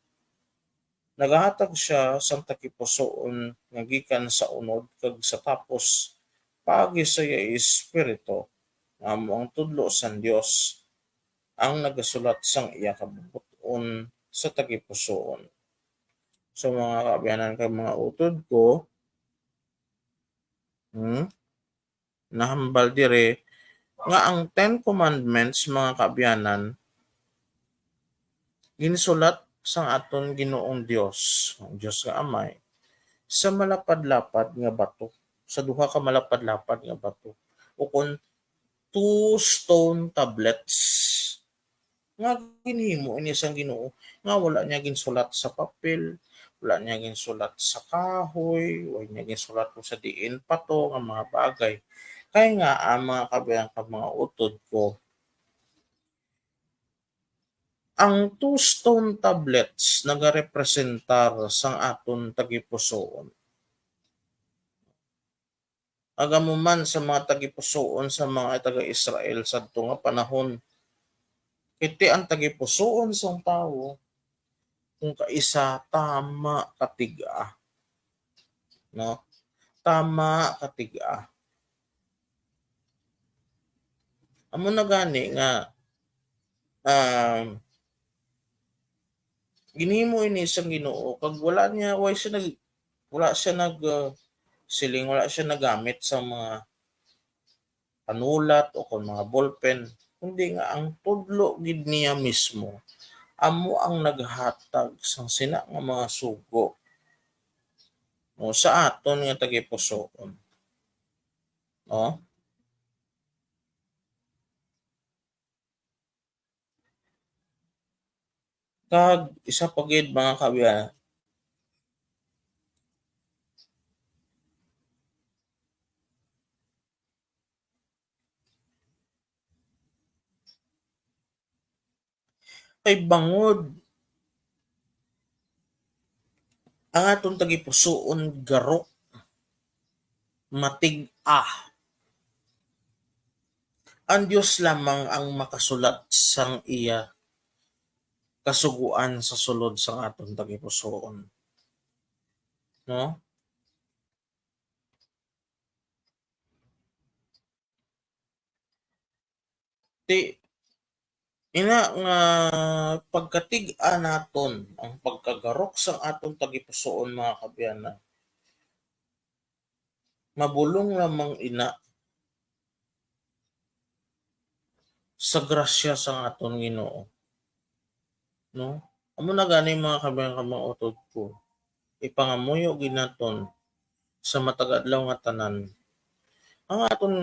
Nagahatag sia sang tagipusoon nga gikan sa unod kag sa tapos paagi sa iya Espiritu, nga amo ang tudlo sang Dios, ang nagasulat sang iya kabubot-on sa tagipusoon. So, mga kaabyanan kag mga utod ko, hmm, nahambal diri nga ang Ten Commandments, mga kaabyanan, ginsulat sang aton Ginoong Dios, ang Dios nga Amay, sa malapad-lapad nga bato, sa duha ka malapad-lapad nga bato, ukon two stone tablets, nga ginhimo ini sang Ginoo, nga wala niya ginsulat sa papel, wala niya ginsulat sa kahoy, wala niya ginsulat kung sa diin pa to nga mga bagay. Kay nga, ang mga kaabyanan kag mga utod ko, ang two stone tablets nagarepresentar sang aton tagipusoon. Agamo man sa mga tagipusoon sa mga taga-Israel sadto nga panahon. Kay ti ang tagipusoon sang tawo kung kaisa tama katig-a. No? Tama katig-a. Amo na gani nga, um, ginhimo ini sang Ginoo, kag wala niya, way siya nag-, wala siya nag, uh, siling, wala siya nagamit sa mga panulat o kon mga ballpen, kundi nga ang tudlo gid niya mismo amo ang naghatag sang sina nga mga sugo, no, sa aton nga tagipusoon. No? Kag isa pa gid, mga kaabyanan, kay bangod ang aton tagipusoon garok, matig-a, ang Dios lamang ang makasulat sang iya kasugoan sa sulod sang aton tagipusoon. No? Ti, ina nga pagkatig-a naton ang pagkagarok sang aton tagipusoon, mga kaabyanan, mabulong lamang ina sa grasya sang aton Ginoo. No? Amo na gani, mga kaabyanan kag mga utod ko, ipangamuyo gid naton sa matag adlaw nga tanan ang aton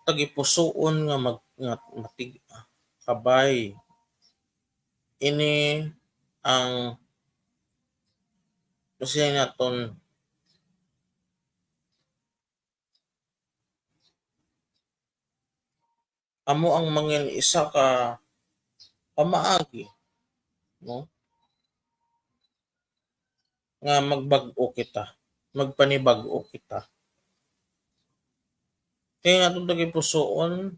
tagipusoon nga mag-, nga matig-a. Kabay, ini ang kasi naton amo ang mangin isa ka pamaagi, no? Nga magbag-o kita, magpanibag-o kita. Kay nga atong tagipusoon,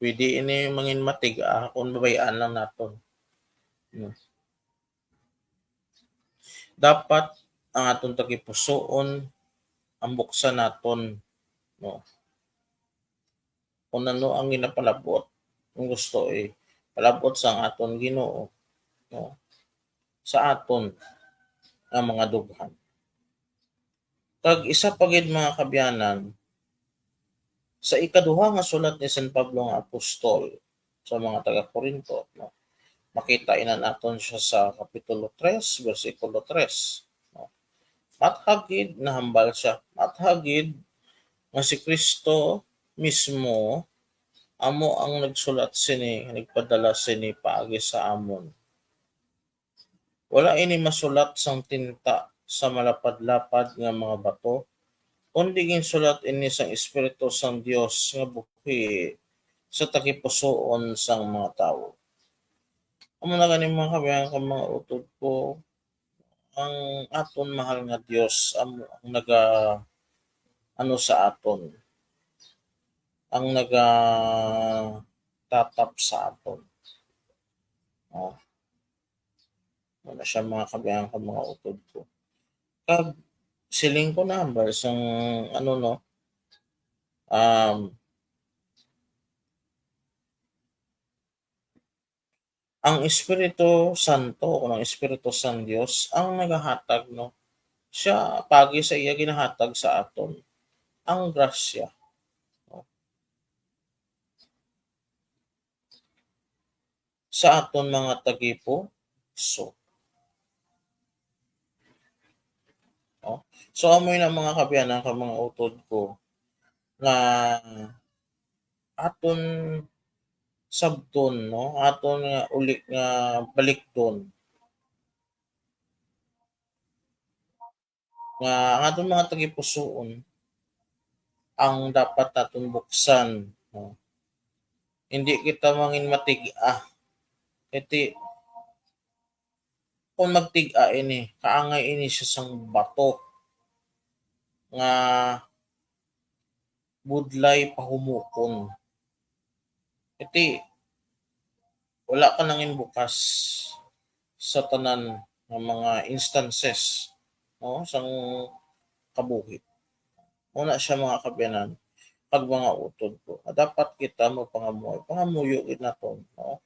pwede ini mangin matig-a kung babay-an lang naton. Hmm. dapat ang aton tagipusoon ang buksan naton, no? Kung ano ang ginapalabot, ang gusto ipalabot sang aton Ginoo, no, sa aton nga mga dughan. Kag isa pa gid, mga kabyanan, sa ikaduha nga sulat ni San Pablo nga apostol sa mga taga-Corinto, no, makita ina naton siya sa Kapitulo tres, bersikulo tres, no. Mathag gid, nahambal siya, mathag gid nga si Cristo mismo amo ang nagsulat sini, nagpadala sini paagi sa amon. Wala ini masulat sang tinta sa malapad-lapad nga mga bato, kundi ginsulat ini sang Espiritu sang Dios nga buhi sa tagipusoon sang mga tawo. Amo na gani, mga kabyanan kag mga utod ko, ang aton mahal nga Dios amo ang naga-, ano sa aton, ang naga-, tatap sa aton. Oh. Wala siya, mga kabyanan kag mga utod ko. Kag siling ko na, hambal sang, ano, no, um, ang Espiritu Santo, o ang Espiritu sang Dios, ang nagahatag, no? Siya, paagi sa iya, ginahatag sa aton ang grasya, no? Sa aton mga tagipuso. No? So, amo na, mga kabyanan kag mga utod ko, nga aton sabton, no? Aton nga uli nga balikdon nga ang aton mga tagipusoon ang dapat naton buksan, no? Hindi kita mangin matig-a. Kay ti-, kung magtig-a ini, kaangay ini siya sang bato nga budlay pahumokon. Iti, wala ka nangin bukas sa tanan nga mga instances, no, sang kabuhi. Muna siya, mga kabyanan, kag mga utod ko, nga dapat kita magpangamuyo. Pangamuyo gid naton, no?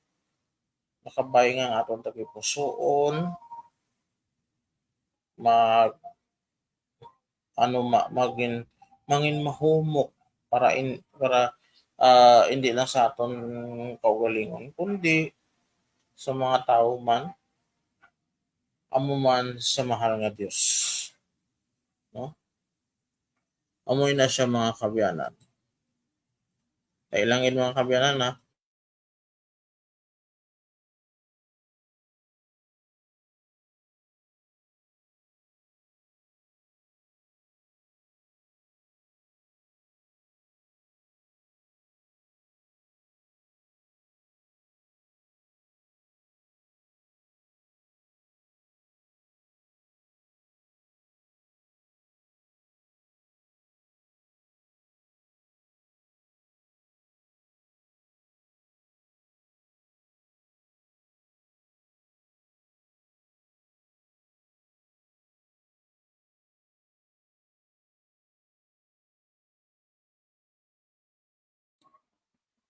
Makabay nga ang aton tagipusoon, mag-, ano, ma-, magin-, mangin mahumok para in-, para, ah, hindi lang sa aton kaugalingon, kundi sa mga tawo man, amo man sa mahal nga Dios. No? Amo na siya, mga kabyanan. Kay langin, mga kabyanan, ha?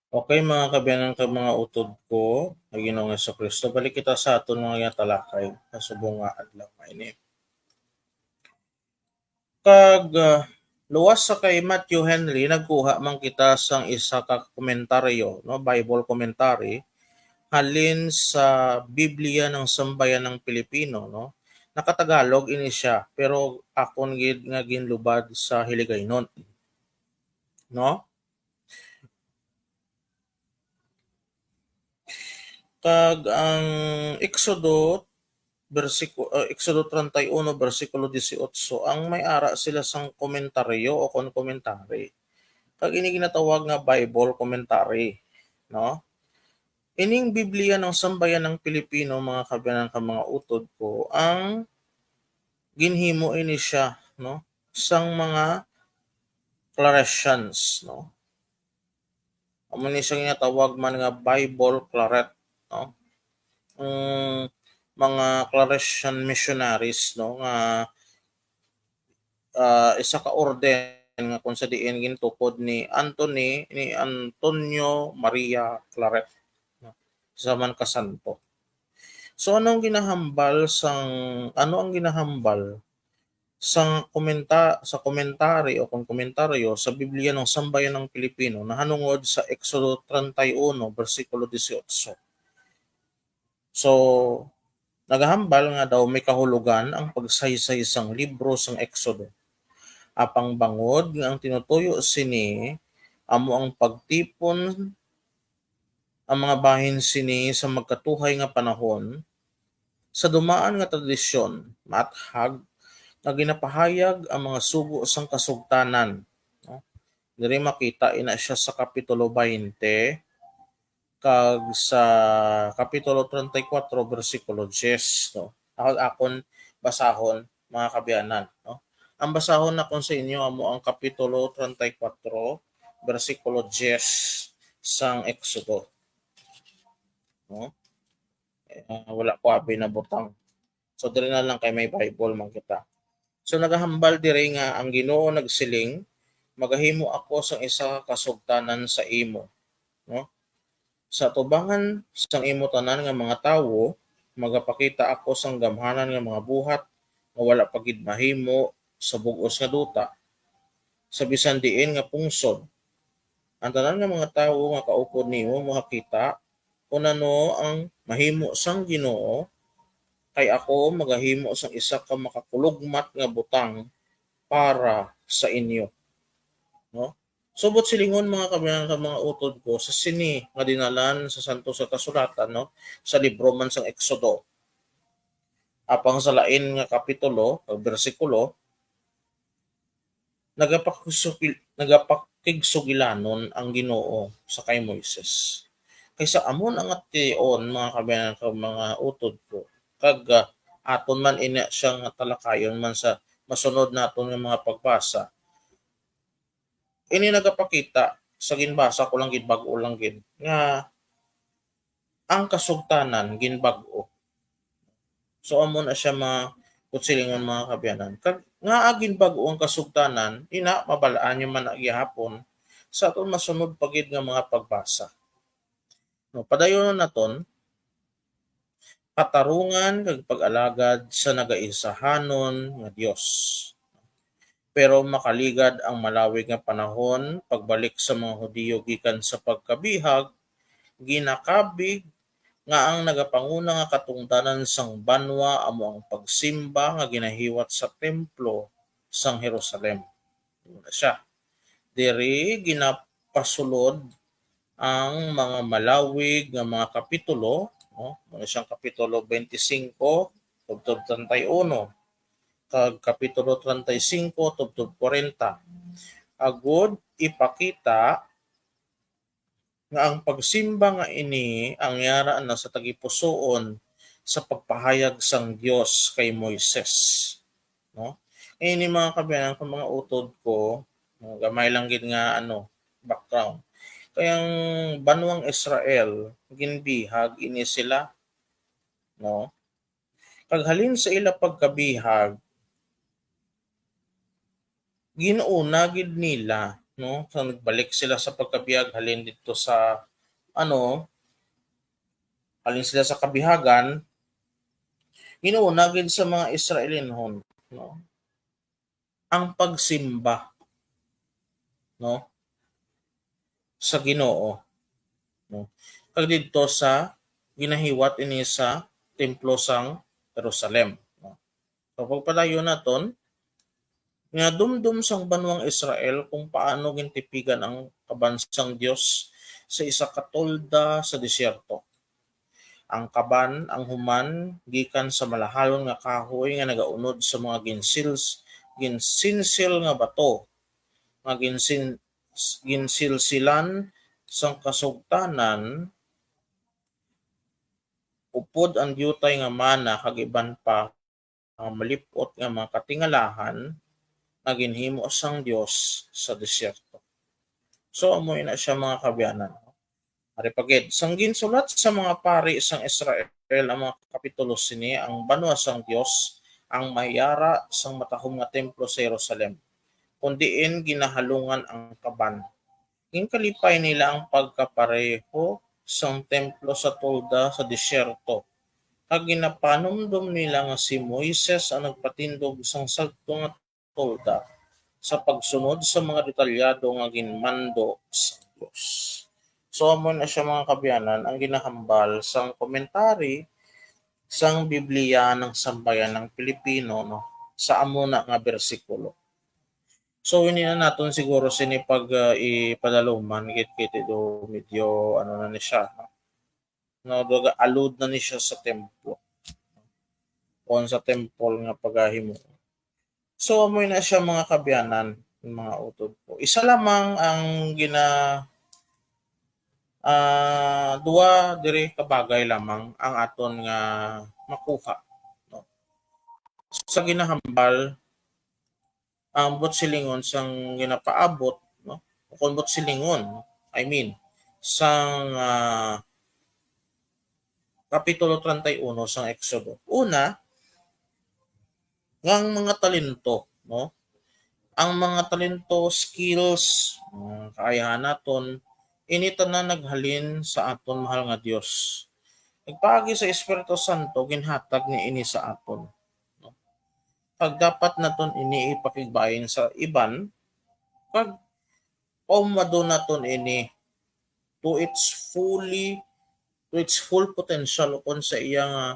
Okay, mga kabyanan kag mga utod ko, nga Ginoong Jesu-Cristo, balik kita sa aton mga ginatalakay sa subong nga adlaw nga ini. Kag, ah, luwas sa kay Matthew Henry, nagkuha man kita sang isa ka komentaryo, no, Bible commentary, halin sa Biblia ng Sambayanang Pilipino, no. Nakatagalog ini siya, pero akon gid nga ginlubad sa Hiligaynon, no. Kag ang Exodo, bersiko-, ah, Exodo treinta y uno, bersikulo dieciocho, ang may ara sila sang komentaryo o kon komentary. Kag ini ginatawag nga Bible commentary, no? Ining Biblia ng Sambayanang Pilipino, mga kabyanan kag mga utod ko, ang ginhimo ini siya, no, sang mga Claretians, no? Amo ni siya ginatawag man nga Bible Claret, no? Ang mga Claretian missionaries, no, nga, ah, isa ka orden nga kung sa diin gintukod ni Anthony, ni Antonio Maria Claret, no, sa man ka santo. So, ano ang ginahambal sang, ano ang ginahambal sa komenta-, sa komentary o kung komentaryo sa Biblia ng Sambayanang Pilipino nahanungod sa Exodo treinta y uno, bersikulo dieciocho? So, nagahambal nga daw may kahulogan ang pagsaysay sang libro sang Exodo. Apang bangod nga ang tinutuyo sini amo ang pagtipon ang mga bahin sini sa magkatuhay nga panahon, sa dumaan nga tradisyon, maathag nga ginapahayag ang mga sugo sang kasugtanan, no? Diri makita ina siya sa Kapitulo twenty kag sa Kapitulo treinta y cuatro, bersikulo diyes, no? Ako, akon basahon, mga kaabyanan, no? Ang basahon nakon sa inyo amo ang Kapitulo treinta y cuatro, bersikulo diyes sang Exodo. No? Eh, wala ko abi nabutang. So, diri na lang kay may Bible man kita. So, nagahambal diri nga ang Ginoo nagsiling, "Magahimo ako sang isa ka kasugtanan sa imo," no? "Sa atubangan sang imo tanan nga mga tawo, magapakita ako sang gamhanan nga mga buhat nga wala pa gid mahimo sa bug-os nga duta, sa bisan diin nga pungsod. Ang tanan nga mga tawo nga kaupod nimo makakita kon ano ang mahimo sang Ginoo, kay ako magahimo sang isa ka makakulugmat nga butang para sa inyo." No? Subot silingon, mga kaabyanan, sa mga utod ko, sa sini nga dinalan sa Santos nga Kasulatan, no, sa libro man sang Exodo, apang sa lain nga kapitulo o bersikulo, nagapakisugil-, nagapakigsugilanon ang Ginoo sa kay Moises. Kay sa amon nga tion, mga kaabyanan kag mga utod ko, kag, ah, aton man ini siya nga talakayon man sa masunod naton nga mga pagbasa, ini nagapakita sa ginbasa ko lang gid, bag-o lang gid, nga ang kasugtanan ginbag-o. So, amo na siya, mga kutsilingon, mga kaabyanan. Kag ngaa ginbag-o ang kasugtanan, ina, mabal-an niyo man na gihapon sa aton masunod pa gid nga mga pagbasa. No, padayonon naton, katarungan kag pag-alagad sa nagaisahanon nga Dios. Pero makaligad ang malawig nga panahon, pagbalik sa mga Hudiyo gikan sa pagkabihag, ginakabig nga ang nagapanguna nga katungdanan sang banwa amo ang pagsimba nga ginahiwat sa templo sang Jerusalem. Ano na siya? Diri ginapasulod ang mga malawig nga mga kapitulo, no? Mao na siyang Kapitulo twenty-five tubtob treinta y uno, kag Kapitulo treinta y cinco tubtob kwarenta, agud ipakita nga ang pagsimba nga ini ang yara na sa tagipusoon sa pagpahayag sang Dios kay Moises, no? Ini, mga kaabyanan, kung mga utod ko, no, gamay lang gid nga, ano, background. Kay ang banwang Israel, ginbihag ini sila, no? Kag halin sa ila pagkabihag, gin-una gid nila, no? So, nagbalik sila sa pagkabihag, halin didto sa, ano, halin sila sa kabihagan, gin-una gid sa mga Israelinhon, no, ang pagsimba, no, sa Ginoo, no? Kag didto sa ginahiwat ini sa templo sang Jerusalem, no? So, pagpadayon naton, nga dumdom sang banwang Israel kung paano gintipigan ang kaban sang Dios sa isa ka tolda sa desierto. Ang kaban, ang human gikan sa malahalon nga kahoy nga nagaunod sa mga ginsils-, ginsinsil nga bato, nga ginsin-, ginsilsilan sang kasugtanan, upod ang diutay nga mana kag iban pa nga malip-ot nga mga katingalahan nga ginhimo sang Dios sa desierto. So, amo ina siya, mga kaabyanan. Ari pa gid, sang ginsulat sa mga pari sang Israel, Israel ang mga kapitulo sini, ang banwa sang Dios, ang mayara sang matahom nga templo sa Jerusalem, kon diin ginahalungan ang kaban. Ginkalipay nila ang pagkapareho sang templo sa tolda sa desierto, kag ginapanumdom nila nga si Moises ang nagpatindog sang sadto nga tolda sa pagsunod sa mga detalyado nga ginmando sa Dios. So, amo na siya, mga kaabyanan, ang ginahambal sang commentary sang Biblia ng Sambayan ng Pilipino, no, sa amo na nga bersikulo. So, hindi na naton siguro sini pag, ah, ipadaluman, gid kay do medyo ano na ni siya, no? No, doga alud na ni siya sa templo. O sa temple nga pagahimo. So, amo na siya, mga kaabyanan, mga utod ko. Isa lamang ang gina-, ah, duha diri ka bagay lamang ang aton nga makuha, no? Sa ginahambal, ang buot silingon sang ginapaabot, no? O kon buot silingon, I mean, sang, ah, Kapitulo treinta y uno sang Exodo. Una, nga ang mga talento, no? Ang mga talento, skills, mga kaayahan naton, ini tanan naghalin sa aton mahal nga Dios. Nagpaagi sa Espiritu Santo, ginhatag niya ini sa aton, no? Kag dapat naton ini ipakigbain sa iban, kag paumado naton ini to its fully, to its full potential, o kon sa iya nga,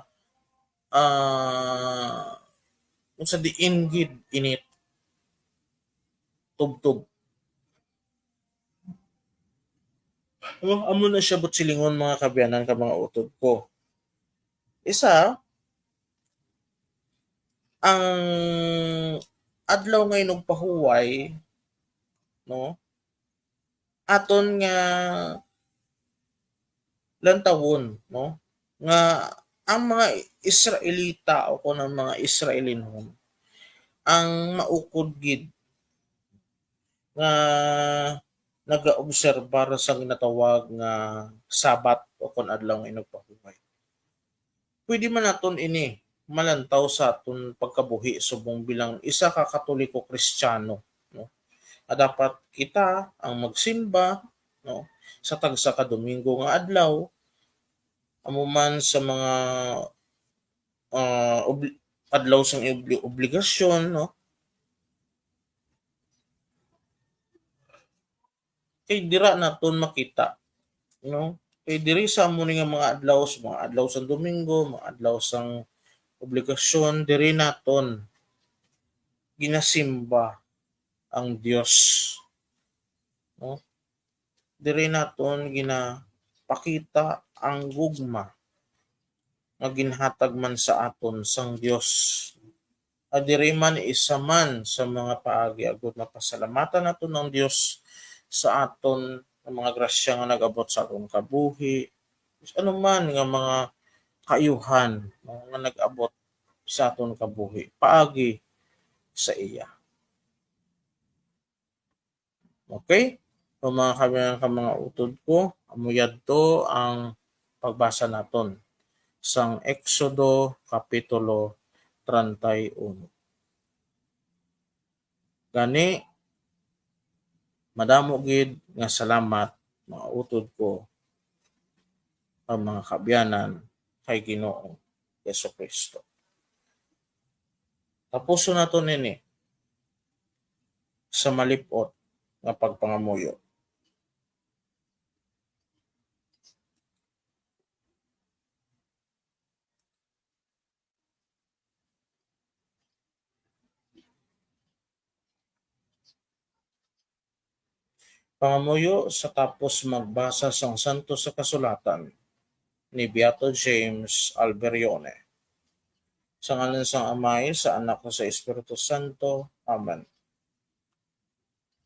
ah, kung sa diin gid init tubtob. Amo, amo na siya buot silingon, mga kaabyanan, ka mga utod ko. Isa, ang adlaw nga inugpahuway, no, aton nga lantawon, no, nga ang mga Israelita o kon ang mga Israelinhon ang maukod gid nga nagaobserbar sa ginatawag nga Sabat o kon adlaw nga inugpahuway. Pwede man naton ini malantaw sa aton pagkabuhi subong bilang isa ka Katoliko Kristiyano, no? Nga dapat kita ang magsimba, no, sa tagsa ka Domingo nga adlaw, amo man sa mga, ah, obli-, adlaw sang obli-, obligasyon, no? Kay dira naton makita, no? Kay diri sa amo ni nga mga adlaw, sa mga adlaw sang Domingo, mga adlaw sang obligasyon, diri naton ginasimba ang Dios, no? Diri naton ginapakita ang gugma nga ginhatag man sa aton sang Dios. At diri man isa man sa mga paagi agud mapasalamatan naton ang Dios sa aton nga mga grasya nga nag-abot sa aton kabuhi, sa anuman nga mga kaayuhan, no, nga nag-abot sa aton kabuhi paagi sa iya. Okay? So, mga kaabyanan ka mga utod ko, amo yadto ang pagbasa naton sang Exodo Kapitulo treinta y uno. Gani, madamo gid nga salamat, mga utod ko, ang mga kaabyanan kay Ginoong Jesu-Cristo. Tapuson naton ini sa malip-ot nga pagpangamuyo. Pangamuyo sa tapos magbasa sang Santos sa Kasulatan ni Beato James Alberione. Sa ngalan sang Amay, sa Anak, ug sa Espiritu Santo. Amen.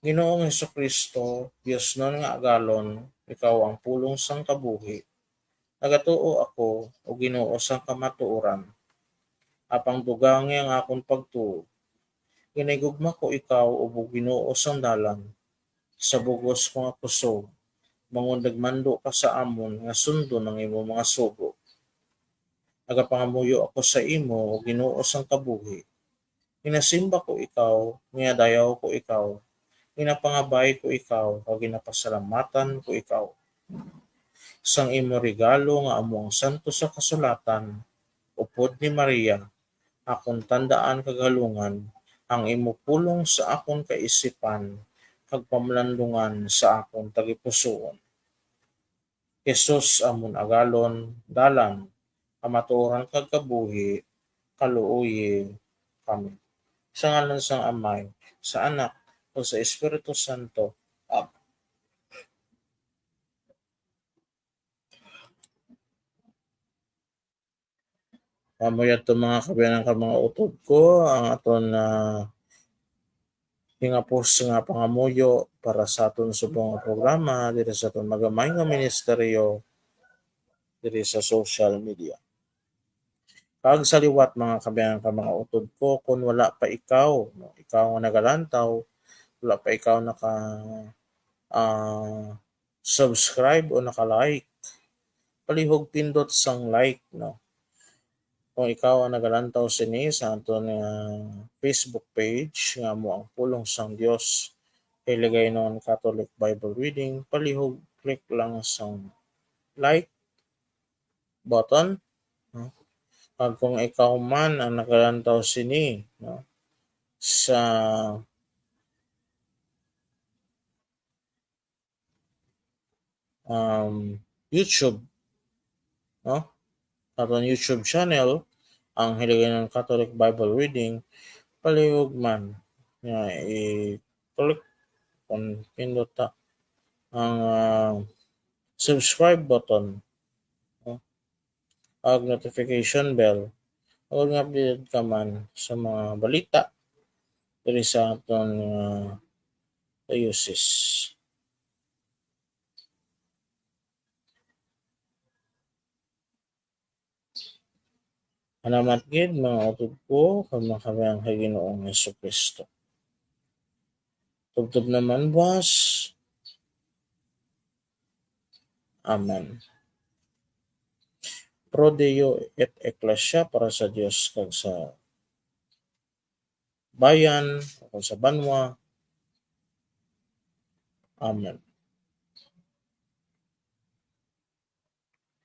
Ginoong Jesu-Cristo, diosnon nga agalon, ikaw ang pulong sang kabuhi. Nagatuo ako, O Ginoo, sang kamatuoran. Apang dugangi ang akon pagtuo. Ginahigugma ko ikaw, O Ginoo sang dalan. Sa bug-os ko nga kusog, bangod nagmando ka sa amon nga sundon ang imo mga sugo. Nagapangamuyo ako sa imo, O Ginoo sang kabuhi. Ginasimba ko ikaw, ginadayaw ko ikaw, ginapangabay ko ikaw, kag ginapasalamatan ko ikaw. Sang imo regalo nga amo ang santos nga kasulatan, upod ni Maria, akon tandaan kag halungan, ang imo pulong sa akon kaisipan, kag pamlandungan sa akon tagipusoon. Jesus, amon agalon, dalan, kamatuoran kag kabuhi, kaluoyi kami. Sa ngalan sang Amay, sa Anak, ug sa Espiritu Santo. Amen. Amo yadto, mga kaabyanan kag mga utod ko, ang aton, ah, hingapos nga pangamuyo para sa aton subong nga programa diri sa aton magamay nga ministeryo diri sa social media. Kag sa liwat, mga kaabyanan kag mga utod ko, kung wala pa ikaw, no, ikaw nga nagalantaw, wala pa ikaw naka, ah, subscribe o naka-like, palihog pindot sang like, no? Kung ikaw ang nagalantaw sini sa aton nga Facebook page nga amo ang Pulong sang Dios, Hiligaynon Catholic Bible Reading, palihog click lang sang like button, no? Kag kung ikaw man ang nagalantaw sini, no, sa um, YouTube, no? Aton YouTube channel, ang Hiligaynon Catholic Bible Reading, palihog man nga i-click kung pindot ta ang, ah, subscribe button, no? Ag notification bell, ug nga updated ka man sa mga balita diri sa aton, ah, diocese. Salamat gid, mga utod ko, kag mga kaabyanan kay Ginoong Jesu-Cristo. Tubtob naman buwas. Amen. Pro Deo et Ecclesia, para sa Dios kag sa bayan, o sa banwa. Amen.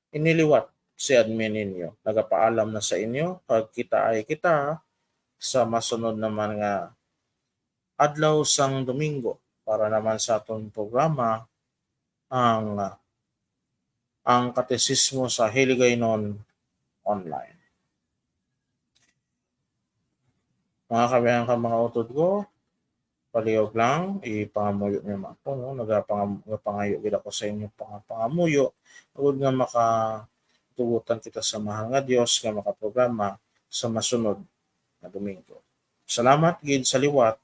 Ini liwat si admin ninyo. Nagapaalam na sa inyo, kag kita ay kita sa masunod naman nga adlaw sang Domingo para naman sa aton programa, ang, ang Katesismo sa Hiligaynon Online. Mga kaabyanan kag mga utod ko, palihog lang, ipangamuyo niyo man ako, no? Nagapangam-, nagapangayo gid ako sa inyo pang-, pangamuyo, agud nga makatugutan kita sa mahal nga Dios nga makaprograma sa masunod nga Domingo. Salamat gid sa liwat.